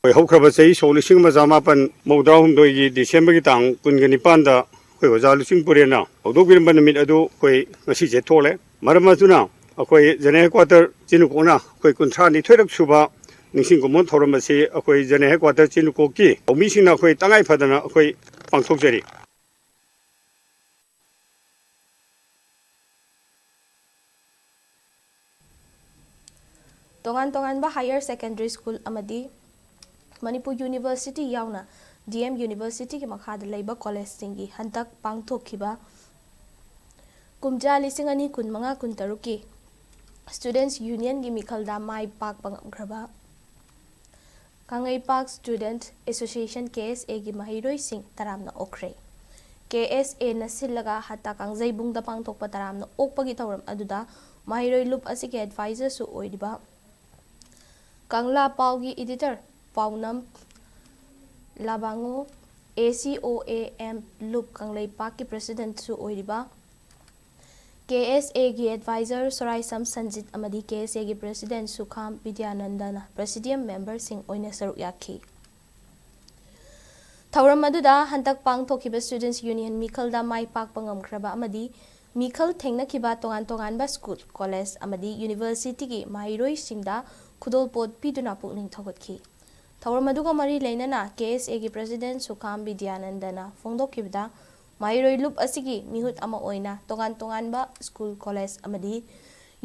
ꯑꯩꯈꯣꯏ ꯍꯧꯈ꯭ꯔꯕ ꯆꯍꯤ ꯁꯣꯛ ꯂꯤꯁꯤꯡ ꯑꯃ ꯆꯃꯥꯄꯟ ꯃꯧꯗ꯭ꯔꯥ ꯍꯨꯝꯗꯣꯏꯒꯤ ꯗꯤꯁꯦꯝꯕꯔꯒꯤ ꯇꯥꯡ ꯀꯨꯟꯒ ꯅꯤꯄꯥꯟꯗ ꯑꯩꯈꯣꯏ ꯑꯣꯖꯥ ꯂꯨꯆꯤꯡ ꯄꯨꯔꯦꯟꯅ ꯍꯧꯗꯣꯛꯄꯤꯔꯝꯕ ꯅꯨꯃꯤꯠ ꯑꯗꯨ ꯑꯩꯈꯣꯏ ꯉꯁꯤꯁꯦ ꯊꯣꯛꯂꯦ꯫ ꯃꯔꯝ ꯑꯗꯨꯅ ꯑꯩꯈꯣꯏ ꯖꯦꯅꯦꯔꯦꯜ ꯍꯦꯗꯀ꯭ꯋꯥꯇꯔ ꯆꯤꯅꯨꯀꯣꯛꯅ ꯑꯩꯈꯣꯏ ꯀꯨꯟꯊ꯭ꯔꯥ ꯅꯤꯊꯣꯏꯔꯛ ꯁꯨꯕ ꯅꯤꯡꯁꯤꯡ ꯀꯨꯝꯑꯣꯟ ꯊꯧꯔꯝ ꯑꯁꯤ ꯑꯩꯈꯣꯏ ꯖꯦꯅꯦꯔꯦꯜ ꯍꯦꯗꯀ꯭ꯋꯥꯇꯔ ꯆꯤꯅꯨꯀꯣꯛꯀꯤ ꯂꯧꯃꯤꯁꯤꯡꯅ ꯑꯩꯈꯣꯏ ꯇꯉꯥꯏ ꯐꯗꯅ ꯑꯩꯈꯣꯏ ꯄꯥꯡꯊꯣꯛꯆꯔꯤ꯫ ꯇꯣꯉꯥꯟ ꯇꯣꯉꯥꯟꯕ higher secondary school ꯑꯃꯗꯤ ꯃꯅꯤꯄꯨꯔ University ꯌꯥꯎꯅ D M Universityꯒꯤ ꯃꯈꯥꯗ ꯂꯩꯕ ꯀꯣꯂꯦꯖꯁꯤꯡꯒꯤ ꯍꯟꯗꯛ ꯄꯥꯡꯊꯣꯛꯈꯤꯕ ꯀꯨꯝꯖꯥ ꯂꯤꯁꯤꯡ ꯑꯅꯤ ꯀꯨꯟꯃꯉꯥ ꯀꯨꯟꯇꯔꯨꯛꯀꯤ Students Unionꯒꯤ ꯃꯤꯈꯜꯗ ꯃꯥꯏ ꯄꯥꯛꯄ ꯉꯝꯈ꯭ꯔꯕ Kangleipak Student Association, K S Aꯒꯤ ꯃꯍꯩꯔꯣꯏꯁꯤꯡ ꯇꯔꯥꯝꯅ ꯑꯣꯛꯈ꯭ꯔꯦ꯫ K S Aꯅ ꯁꯤꯜꯂꯒ ꯍꯠꯇꯥ ꯀꯥꯡꯖꯩꯕꯨꯡꯗ ꯄꯥꯡꯊꯣꯛꯄ ꯇꯔꯥꯝꯅ ꯑꯣꯛꯄꯒꯤ ꯊꯧꯔꯝ ꯑꯗꯨꯗ ꯃꯍꯩꯔꯣꯏ ꯂꯨꯞ ꯑꯁꯤꯒꯤ advisorꯁꯨ ꯑꯣꯏꯔꯤꯕ ꯀꯪꯂꯥ ꯄꯥꯎꯒꯤ editor ꯄꯥꯎꯅꯝ ꯂꯥꯕꯥꯉꯣ, A C O A M ꯂꯨꯞ ꯀꯪꯂꯩꯄꯥꯛꯀꯤ presidentꯁꯨ ꯑꯣꯏꯔꯤꯕ K S Aꯒꯤ advisor ꯁꯣꯔꯥꯏꯁꯝ ꯁꯟꯖꯤꯠ ꯑꯃꯗꯤ K S Aꯒꯤ president ꯁꯨꯈꯥꯝ ꯕꯤꯗ꯭ꯌꯥꯅꯟꯗꯅ presidium memberꯁꯤꯡ ꯑꯣꯏꯅ ꯁꯔꯨꯛ ꯌꯥꯈꯤ꯫ ꯊꯧꯔꯝ ꯑꯗꯨꯗ ꯍꯟꯗꯛ ꯄꯥꯡꯊꯣꯛꯈꯤꯕ Students Union ꯃꯤꯈꯜꯗ ꯃꯥꯏ ꯄꯥꯛꯄ ꯉꯝꯈ꯭ꯔꯕ ꯑꯃꯗꯤ ꯃꯤꯈꯜ ꯊꯦꯡꯅꯈꯤꯕ ꯇꯣꯉꯥꯟ ꯇꯣꯉꯥꯟꯕ school, college ꯑꯃꯗꯤ universityꯒꯤ ꯃꯍꯩꯔꯣꯏꯁꯤꯡꯗ ꯈꯨꯗꯣꯜꯄꯣꯠ ꯄꯤꯗꯨꯅ ꯄꯨꯛꯅꯤꯡ ꯊꯧꯒꯠꯈꯤ꯫ ꯊꯧꯔꯝ ꯑꯗꯨꯒ ꯃꯔꯤ ꯂꯩꯅꯅ K S Aꯒꯤ president ꯁꯨꯈꯥꯝ ꯕꯤꯗ꯭ꯌꯥꯅꯟꯗꯅ ꯐꯣꯡꯗꯣꯛꯈꯤꯕꯗ, ꯃꯍꯩꯔꯣꯏ ꯂꯨꯞ ꯑꯁꯤꯒꯤ ꯃꯤꯍꯨꯠ ꯑꯃ ꯑꯣꯏꯅ ꯇꯣꯉꯥꯟ ꯇꯣꯉꯥꯟꯕ school, college ꯑꯃꯗꯤ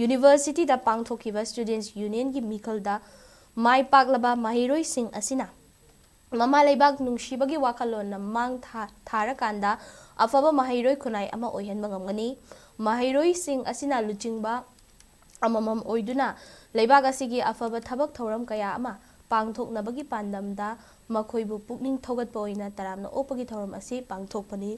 universityꯗ ꯄꯥꯡꯊꯣꯛꯈꯤꯕ Students Unionꯒꯤ ꯃꯤꯈꯜꯗ ꯃꯥꯏ ꯄꯥꯛꯂꯕ ꯃꯍꯩꯔꯣꯏꯁꯤꯡ ꯑꯁꯤꯅ ꯃꯃꯥ ꯂꯩꯕꯥꯛ ꯅꯨꯡꯁꯤꯕꯒꯤ ꯋꯥꯈꯜꯂꯣꯟꯅ ꯃꯥꯡ ꯊꯥ-, ꯊꯥꯔꯀꯥꯟꯗ ꯑꯐꯕ ꯃꯍꯩꯔꯣꯏ ꯈꯨꯟꯅꯥꯏ ꯑꯃ ꯑꯣꯏꯍꯟꯕ ꯉꯝꯒꯅꯤ꯫ ꯃꯍꯩꯔꯣꯏꯁꯤꯡ ꯑꯁꯤꯅ ꯂꯨꯆꯤꯡꯕ ꯑꯃꯃꯝ ꯑꯣꯏꯗꯨꯅ ꯂꯩꯕꯥꯛ ꯑꯁꯤꯒꯤ ꯑꯐꯕ ꯊꯕꯛ ꯊꯧꯔꯝ ꯀꯌꯥ ꯑꯃ ꯄꯥꯡꯊꯣꯛꯅꯕꯒꯤ ꯄꯥꯟꯗꯝꯗ ꯃꯈꯣꯏꯕꯨ ꯄꯨꯛꯅꯤꯡ ꯊꯧꯒꯠꯄ ꯑꯣꯏꯅ ꯇꯔꯥꯝꯅ ꯑꯣꯛꯄꯒꯤ ꯊꯧꯔꯝ ꯑꯁꯤ ꯄꯥꯡꯊꯣꯛꯄꯅꯤ꯫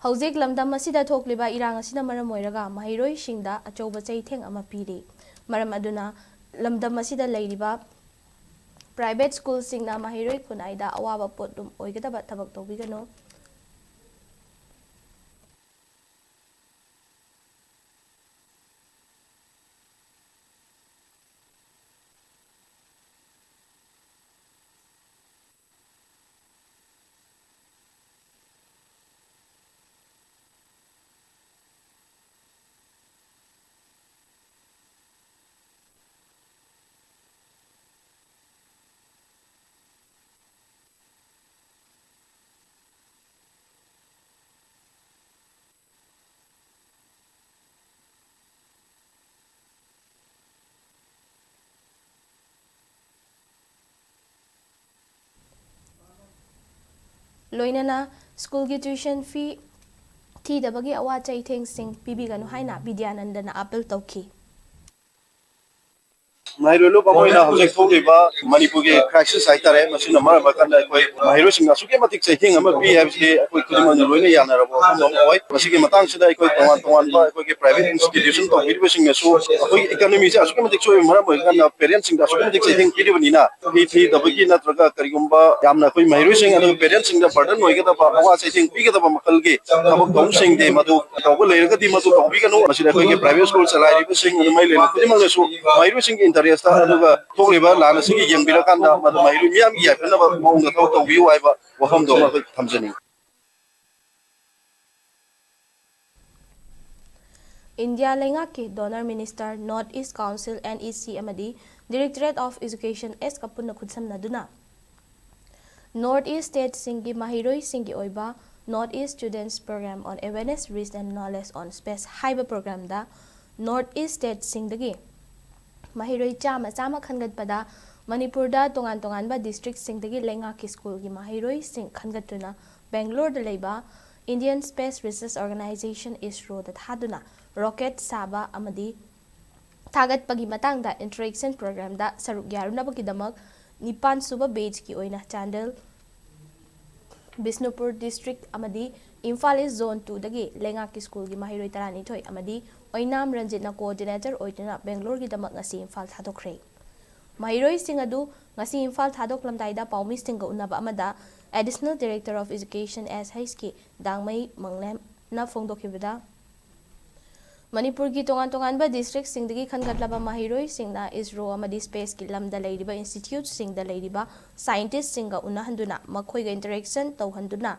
ꯍꯧꯖꯤꯛ ꯂꯝꯗꯝ ꯑꯁꯤꯗ ꯊꯣꯛꯂꯤꯕ ꯏꯔꯥꯡ ꯑꯁꯤꯅ ꯃꯔꯝ ꯑꯣꯏꯔꯒ ꯃꯍꯩꯔꯣꯏꯁꯤꯡꯗ ꯑꯆꯧꯕ ꯆꯩꯊꯦꯡ ꯑꯃ ꯄꯤꯔꯤ꯫ ꯃꯔꯝ ꯑꯗꯨꯅ ꯂꯝꯗꯝ ꯑꯁꯤꯗ ꯂꯩꯔꯤꯕ private schoolꯁꯤꯡꯅ ꯃꯍꯩꯔꯣꯏ ꯈꯨꯟꯅꯥꯏꯗ ꯑꯋꯥꯕ ꯄꯣꯠꯂꯨꯝ ꯑꯣꯏꯒꯗꯕ ꯊꯕꯛ ꯇꯧꯕꯤꯒꯅꯨ꯫ ꯂꯣꯏꯅꯅ ꯁ꯭ꯀꯨꯜꯒꯤ tuition fee ꯊꯤꯗꯕꯒꯤ ꯑꯋꯥ ꯆꯩꯊꯦꯡꯁꯤꯡ ꯄꯤꯕꯤꯒꯅꯨ ꯍꯥꯏꯅ ꯕꯤꯗ꯭ꯌꯥꯅꯟꯗꯅ ꯑꯥꯄꯤꯜ ꯇꯧꯈꯤ꯫ ꯃꯍꯩꯔꯣꯏ ꯂꯨꯞ ꯑꯃ ꯑꯣꯏꯅ ꯍꯧꯖꯤꯛ ꯊꯣꯛꯂꯤꯕ ꯃꯅꯤꯄꯨꯔꯒꯤ crisis ꯍꯥꯏꯇꯥꯔꯦ, ꯃꯁꯤꯅ ꯃꯔꯝ ꯑꯣꯏꯔꯀꯥꯟꯗ ꯑꯩꯈꯣꯏ ꯃꯍꯩꯔꯣꯏꯁꯤꯡ ꯑꯁꯨꯛꯀꯤ ꯃꯇꯤꯛ ꯆꯩꯊꯦꯡ ꯑꯃ ꯄꯤ ꯍꯥꯏꯕꯁꯤ ꯑꯩꯈꯣꯏ ꯈꯨꯗꯤꯡꯃꯛꯅ ꯂꯣꯏꯅ ꯌꯥꯅꯔꯕ ꯋꯥꯐꯝ ꯑꯃ ꯑꯣꯏ꯫ ꯃꯁꯤꯒꯤ ꯃꯇꯥꯡꯁꯤꯗ ꯑꯩꯈꯣꯏ ꯇꯣꯉꯥꯟ ꯇꯣꯉꯥꯟꯕ ꯑꯩꯈꯣꯏꯒꯤ private institution ꯇꯧꯕꯤꯔꯤꯕꯁꯤꯡꯅꯁꯨ ꯑꯩꯈꯣꯏꯒꯤ economyꯁꯦ ꯑꯁꯨꯛꯀꯤ ꯃꯇꯤꯛ ꯁꯣꯛꯏꯕ ꯃꯔꯝ ꯑꯣꯏꯔꯀꯥꯟꯗ parentꯁꯤꯡꯗ ꯑꯁꯨꯛꯀꯤ ꯃꯇꯤꯛ ꯆꯩꯊꯦꯡ ꯄꯤꯔꯤꯕꯅꯤꯅ, ꯐꯤ ꯊꯤꯗꯕꯒꯤ ꯅꯠꯇ꯭ꯔꯒ ꯀꯔꯤꯒꯨꯝꯕ ꯌꯥꯝꯅ ꯑꯩꯈꯣꯏ ꯃꯍꯩꯔꯣꯏꯁꯤꯡ ꯑꯗꯨꯒ parentꯁꯤꯡꯗ burden ꯑꯣꯏꯒꯗꯕ, ꯑꯋꯥ ꯆꯩꯊꯦꯡ ꯄꯤꯒꯗꯕ ꯃꯈꯜꯒꯤ ꯊꯕꯛ ꯊꯧꯔꯝꯁꯤꯡꯗꯤ ꯃꯗꯨ ꯇꯧꯕ ꯂꯩꯔꯒꯗꯤ ꯃꯗꯨ ꯇꯧꯕꯤꯒꯅꯨ꯫ ꯃꯁꯤꯗ ꯑꯩꯈꯣꯏꯒꯤ private school ꯆꯂꯥꯏꯔꯤꯕꯁꯤꯡ ꯑꯗꯨ ꯃꯍꯩ ꯂꯣꯏꯅ ꯈꯨꯗꯤꯡꯃꯛꯅꯁꯨ ꯃꯍꯩꯔꯣꯏꯁꯤꯡꯒꯤ interestꯇ ꯑꯗꯨꯒ ꯊꯣꯛꯂꯤꯕ ꯂꯥꯟ ꯑꯁꯤꯒꯤ ꯌꯦꯡꯕꯤꯔꯀꯥꯟꯗ ꯃꯗꯨ ꯃꯍꯩꯔꯣꯏ ꯃꯤꯌꯥꯝꯒꯤ ꯌꯥꯏꯐꯅꯕ ꯃꯑꯣꯡꯗ ꯊꯕꯛ ꯇꯧꯕꯤꯌꯨ ꯍꯥꯏꯕ ꯋꯥꯐꯝꯗꯣ ꯑꯃꯈꯛ ꯊꯝꯖꯅꯤꯡꯏ꯫ ꯏꯟꯗꯤꯌꯥ ꯂꯩꯉꯥꯛꯀꯤ Donor Minister, North East Council, NEC, ꯑꯃꯗꯤ Directorate of Education, ꯑꯦꯁꯀ ꯄꯨꯟꯅ ꯈꯨꯠꯁꯝꯅꯗꯨꯅ North East stateꯁꯤꯡꯒꯤ ꯃꯍꯩꯔꯣꯏꯁꯤꯡꯒꯤ ꯑꯣꯏꯕ North East Students Program on Awareness, Reach and Knowledge on Space ꯍꯥꯏꯕ programꯗ North East stateꯁꯤꯡꯗꯒꯤ ꯃꯍꯩꯔꯣꯏ ꯆꯥꯝꯃ ꯆꯥꯝꯃ ꯈꯟꯒꯠꯄꯗ ꯃꯅꯤꯄꯨꯔꯗ ꯇꯣꯉꯥꯟ ꯇꯣꯉꯥꯟꯕ districtꯁꯤꯡꯗꯒꯤ ꯂꯩꯉꯥꯛꯀꯤ ꯁ꯭ꯀꯨꯜꯒꯤ ꯃꯍꯩꯔꯣꯏꯁꯤꯡ ꯈꯟꯒꯠꯇꯨꯅ ꯕꯦꯡꯒꯂꯣꯔꯗ ꯂꯩꯕ Indian Space Research Organisation, ISROꯗ ꯊꯥꯗꯨꯅ rocket ꯁꯥꯕ ꯑꯃꯗꯤ ꯊꯥꯒꯠꯄꯒꯤ ꯃꯇꯥꯡꯗ interaction programꯗ ꯁꯔꯨꯛ ꯌꯥꯔꯨꯅꯕꯒꯤꯗꯃꯛ ꯅꯤꯄꯥꯟ ꯁꯨꯕ batchꯀꯤ ꯑꯣꯏꯅ ꯆꯥꯟꯗꯦꯜ, ꯕꯤꯁꯅꯨꯄꯨꯔ district ꯑꯃꯗꯤ ꯏꯝꯐꯥꯜ ꯏꯁ ꯖꯣꯟ ꯇꯨꯗꯒꯤ ꯂꯩꯉꯥꯛꯀꯤ ꯁ꯭ꯀꯨꯜꯒꯤ ꯃꯍꯩꯔꯣꯏ ꯇꯔꯥꯅꯤꯊꯣꯏ ꯑꯃꯗꯤ ꯑꯣꯏꯅꯥꯝ ꯔꯟꯖꯤꯠꯅ ꯀꯣꯑꯣꯔꯗꯤꯅꯦꯇꯔ ꯑꯣꯏꯗꯨꯅ ꯕꯦꯡꯒ꯭ꯂꯣꯔꯒꯤꯗꯃꯛ ꯉꯁꯤ ꯏꯝꯐꯥꯜ ꯊꯥꯗꯣꯛꯈ꯭ꯔꯦ꯫ ꯃꯍꯩꯔꯣꯏꯁꯤꯡ ꯑꯗꯨ ꯉꯁꯤ ꯏꯝꯐꯥꯜ ꯊꯥꯗꯣꯛꯂꯝꯗꯥꯏꯗ ꯄꯥꯎꯃꯤꯁꯤꯡꯒ ꯎꯅꯕ ꯑꯃꯗ Additional Director of Education S H K ꯗꯥꯡꯃꯩ ꯃꯪꯂꯦꯝꯅ ꯐꯣꯡꯗꯣꯛꯈꯤꯕꯗ, ꯃꯅꯤꯄꯨꯔꯒꯤ ꯇꯣꯉꯥꯟ ꯇꯣꯉꯥꯟꯕ ꯗꯤꯁꯇ꯭ꯔꯤꯛꯁꯤꯡꯗꯒꯤ ꯈꯟꯒꯠꯂꯕ ꯃꯍꯩꯔꯣꯏꯁꯤꯡꯅ ꯏꯁꯔꯣ ꯑꯃꯗꯤ ꯁ꯭ꯄꯦꯁꯀꯤ ꯂꯝꯗ ꯂꯩꯔꯤꯕ ꯏꯟꯁꯇꯤꯇ꯭ꯌꯨꯠꯁꯤꯡꯗ ꯂꯩꯔꯤꯕ ꯁꯥꯏꯟꯇꯤꯁꯁꯤꯡꯒ ꯎꯅꯍꯟꯗꯨꯅ ꯃꯈꯣꯏꯒ ꯏꯟꯇꯔꯦꯛꯁꯟ ꯇꯧꯍꯟꯗꯨꯅ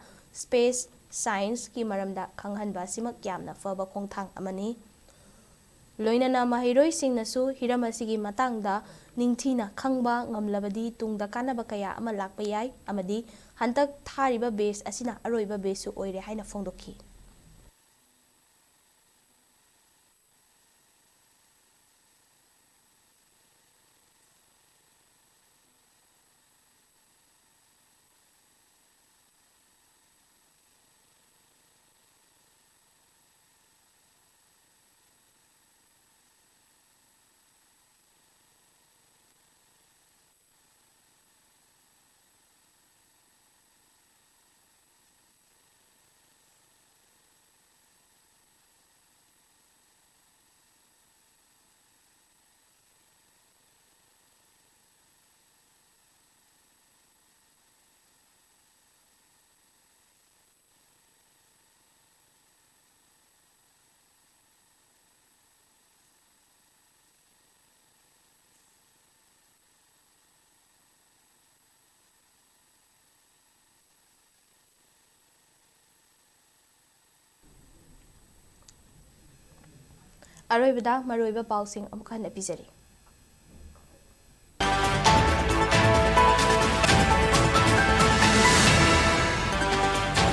ꯁ꯭ꯄꯦꯁ ꯁꯥꯏꯟꯁꯀꯤ ꯃꯔꯝꯗ ꯈꯪꯍꯟꯕ ꯑꯁꯤꯃꯛ ꯌꯥꯝꯅ ꯐꯕ ꯈꯣꯡꯊꯥꯡ ꯑꯃꯅꯤ꯫ ꯂꯣꯏꯅꯅ ꯃꯍꯩꯔꯣꯏꯁꯤꯡꯅꯁꯨ ꯍꯤꯔꯝ ꯑꯁꯤꯒꯤ ꯃꯇꯥꯡꯗ ꯅꯤꯡꯊꯤꯅ ꯈꯪꯕ ꯉꯝꯂꯕꯗꯤ ꯇꯨꯡꯗ ꯀꯥꯟꯅꯕ ꯀꯌꯥ ꯑꯃ ꯂꯥꯛꯄ ꯌꯥꯏ ꯑꯃꯗꯤ ꯍꯟꯗꯛ ꯊꯥꯔꯤꯕ ꯕꯦꯆ ꯑꯁꯤꯅ ꯑꯔꯣꯏꯕ ꯕꯦꯆꯁꯨ ꯑꯣꯏꯔꯦ ꯍꯥꯏꯅ ꯐꯣꯡꯗꯣꯛꯈꯤ꯫ ꯑꯔꯣꯏꯕꯗ ꯃꯔꯨꯑꯣꯏꯕ ꯄꯥꯎꯁꯤꯡ ꯑꯃꯨꯛ ꯍꯟꯅ ꯄꯤꯖꯔꯤ꯫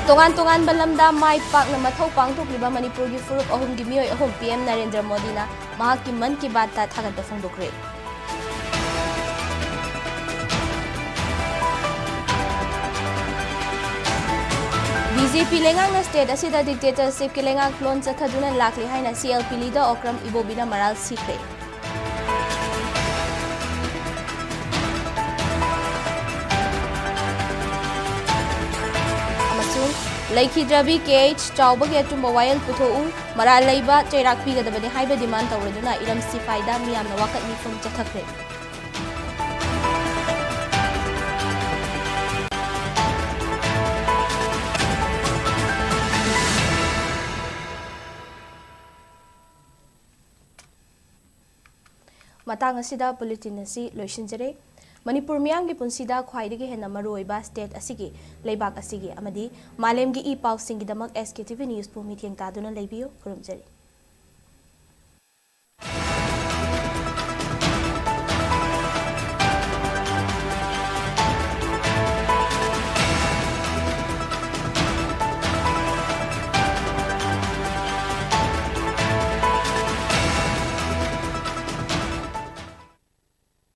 ꯇꯣꯉꯥꯟ ꯇꯣꯉꯥꯟꯕ ꯂꯝꯗ ꯃꯥꯏ ꯄꯥꯛꯅ ꯃꯊꯧ ꯄꯥꯡꯊꯣꯛꯂꯤꯕ ꯃꯅꯤꯄꯨꯔꯒꯤ ꯐꯨꯔꯨꯞ ꯑꯍꯨꯝꯒꯤ ꯃꯤꯑꯣꯏ ꯑꯍꯨꯝ ꯄꯤ ꯑꯦꯝ ꯅꯔꯦꯟꯗ꯭ꯔ ꯃꯣꯗꯤꯅ ꯃꯍꯥꯛꯀꯤ ꯃꯟ ꯀꯤ ꯕꯥꯠꯇ ꯊꯥꯒꯠꯄ ꯐꯣꯡꯗꯣꯛꯈ꯭ꯔꯦ꯫ ꯕꯤ ꯖꯦ ꯄꯤ ꯂꯩꯉꯥꯛꯅ ꯁ꯭ꯇꯦꯠ ꯑꯁꯤꯗ ꯗꯤꯛꯇꯦꯇꯔꯁꯤꯞꯀꯤ ꯂꯩꯉꯥꯛꯂꯣꯟ ꯆꯠꯊꯗꯨꯅ ꯂꯥꯛꯂꯤ ꯍꯥꯏꯅ C L P leader Okram ꯏꯕꯣꯕꯤꯅ ꯃꯔꯥꯜ ꯁꯤꯈ꯭ꯔꯦ꯫ ꯑꯃꯁꯨꯡ ꯂꯩꯈꯤꯗ꯭ꯔꯕꯤ ꯀꯦ ꯑꯩꯆ ꯆꯥꯎꯕꯒꯤ ꯑꯆꯨꯝꯕ ꯋꯥꯌꯦꯜ ꯄꯨꯊꯣꯛꯎ, ꯃꯔꯥꯜ ꯂꯩꯕ ꯆꯩꯔꯥꯛ ꯄꯤꯒꯗꯕꯅꯤ ꯍꯥꯏꯕ ꯗꯤꯃꯥꯟ ꯇꯧꯔꯗꯨꯅ ꯏꯔꯝ ꯁꯤꯐꯥꯏꯗ ꯃꯤꯌꯥꯝꯅ ꯋꯥꯀꯠ ꯃꯤꯐꯝ ꯆꯠꯊꯈ꯭ꯔꯦ꯫ ꯃꯇꯥꯡ ꯑꯁꯤꯗ ꯕꯨꯂꯦꯇꯤꯟ ꯑꯁꯤ ꯂꯣꯏꯁꯤꯟꯖꯔꯦ꯫ ꯃꯅꯤꯄꯨꯔ ꯃꯤꯌꯥꯝꯒꯤ ꯄꯨꯟꯁꯤꯗ ꯈ꯭ꯋꯥꯏꯗꯒꯤ ꯍꯦꯟꯅ ꯃꯔꯨꯑꯣꯏꯕ ꯁ꯭ꯇꯦꯠ ꯑꯁꯤꯒꯤ, ꯂꯩꯕꯥꯛ ꯑꯁꯤꯒꯤ ꯑꯃꯗꯤ ꯃꯥꯂꯦꯝꯒꯤ ꯏ ꯄꯥꯎꯁꯤꯡꯒꯤꯗꯃꯛ ꯑꯦꯁ ꯀꯦ ꯇꯤ ꯚꯤ ꯅ꯭ꯌꯨꯁꯄꯨ ꯃꯤꯠꯌꯦꯡ ꯇꯥꯗꯨꯅ ꯂꯩꯕꯤꯌꯨ꯫ ꯈꯨꯔꯨꯝꯖꯔꯤ꯫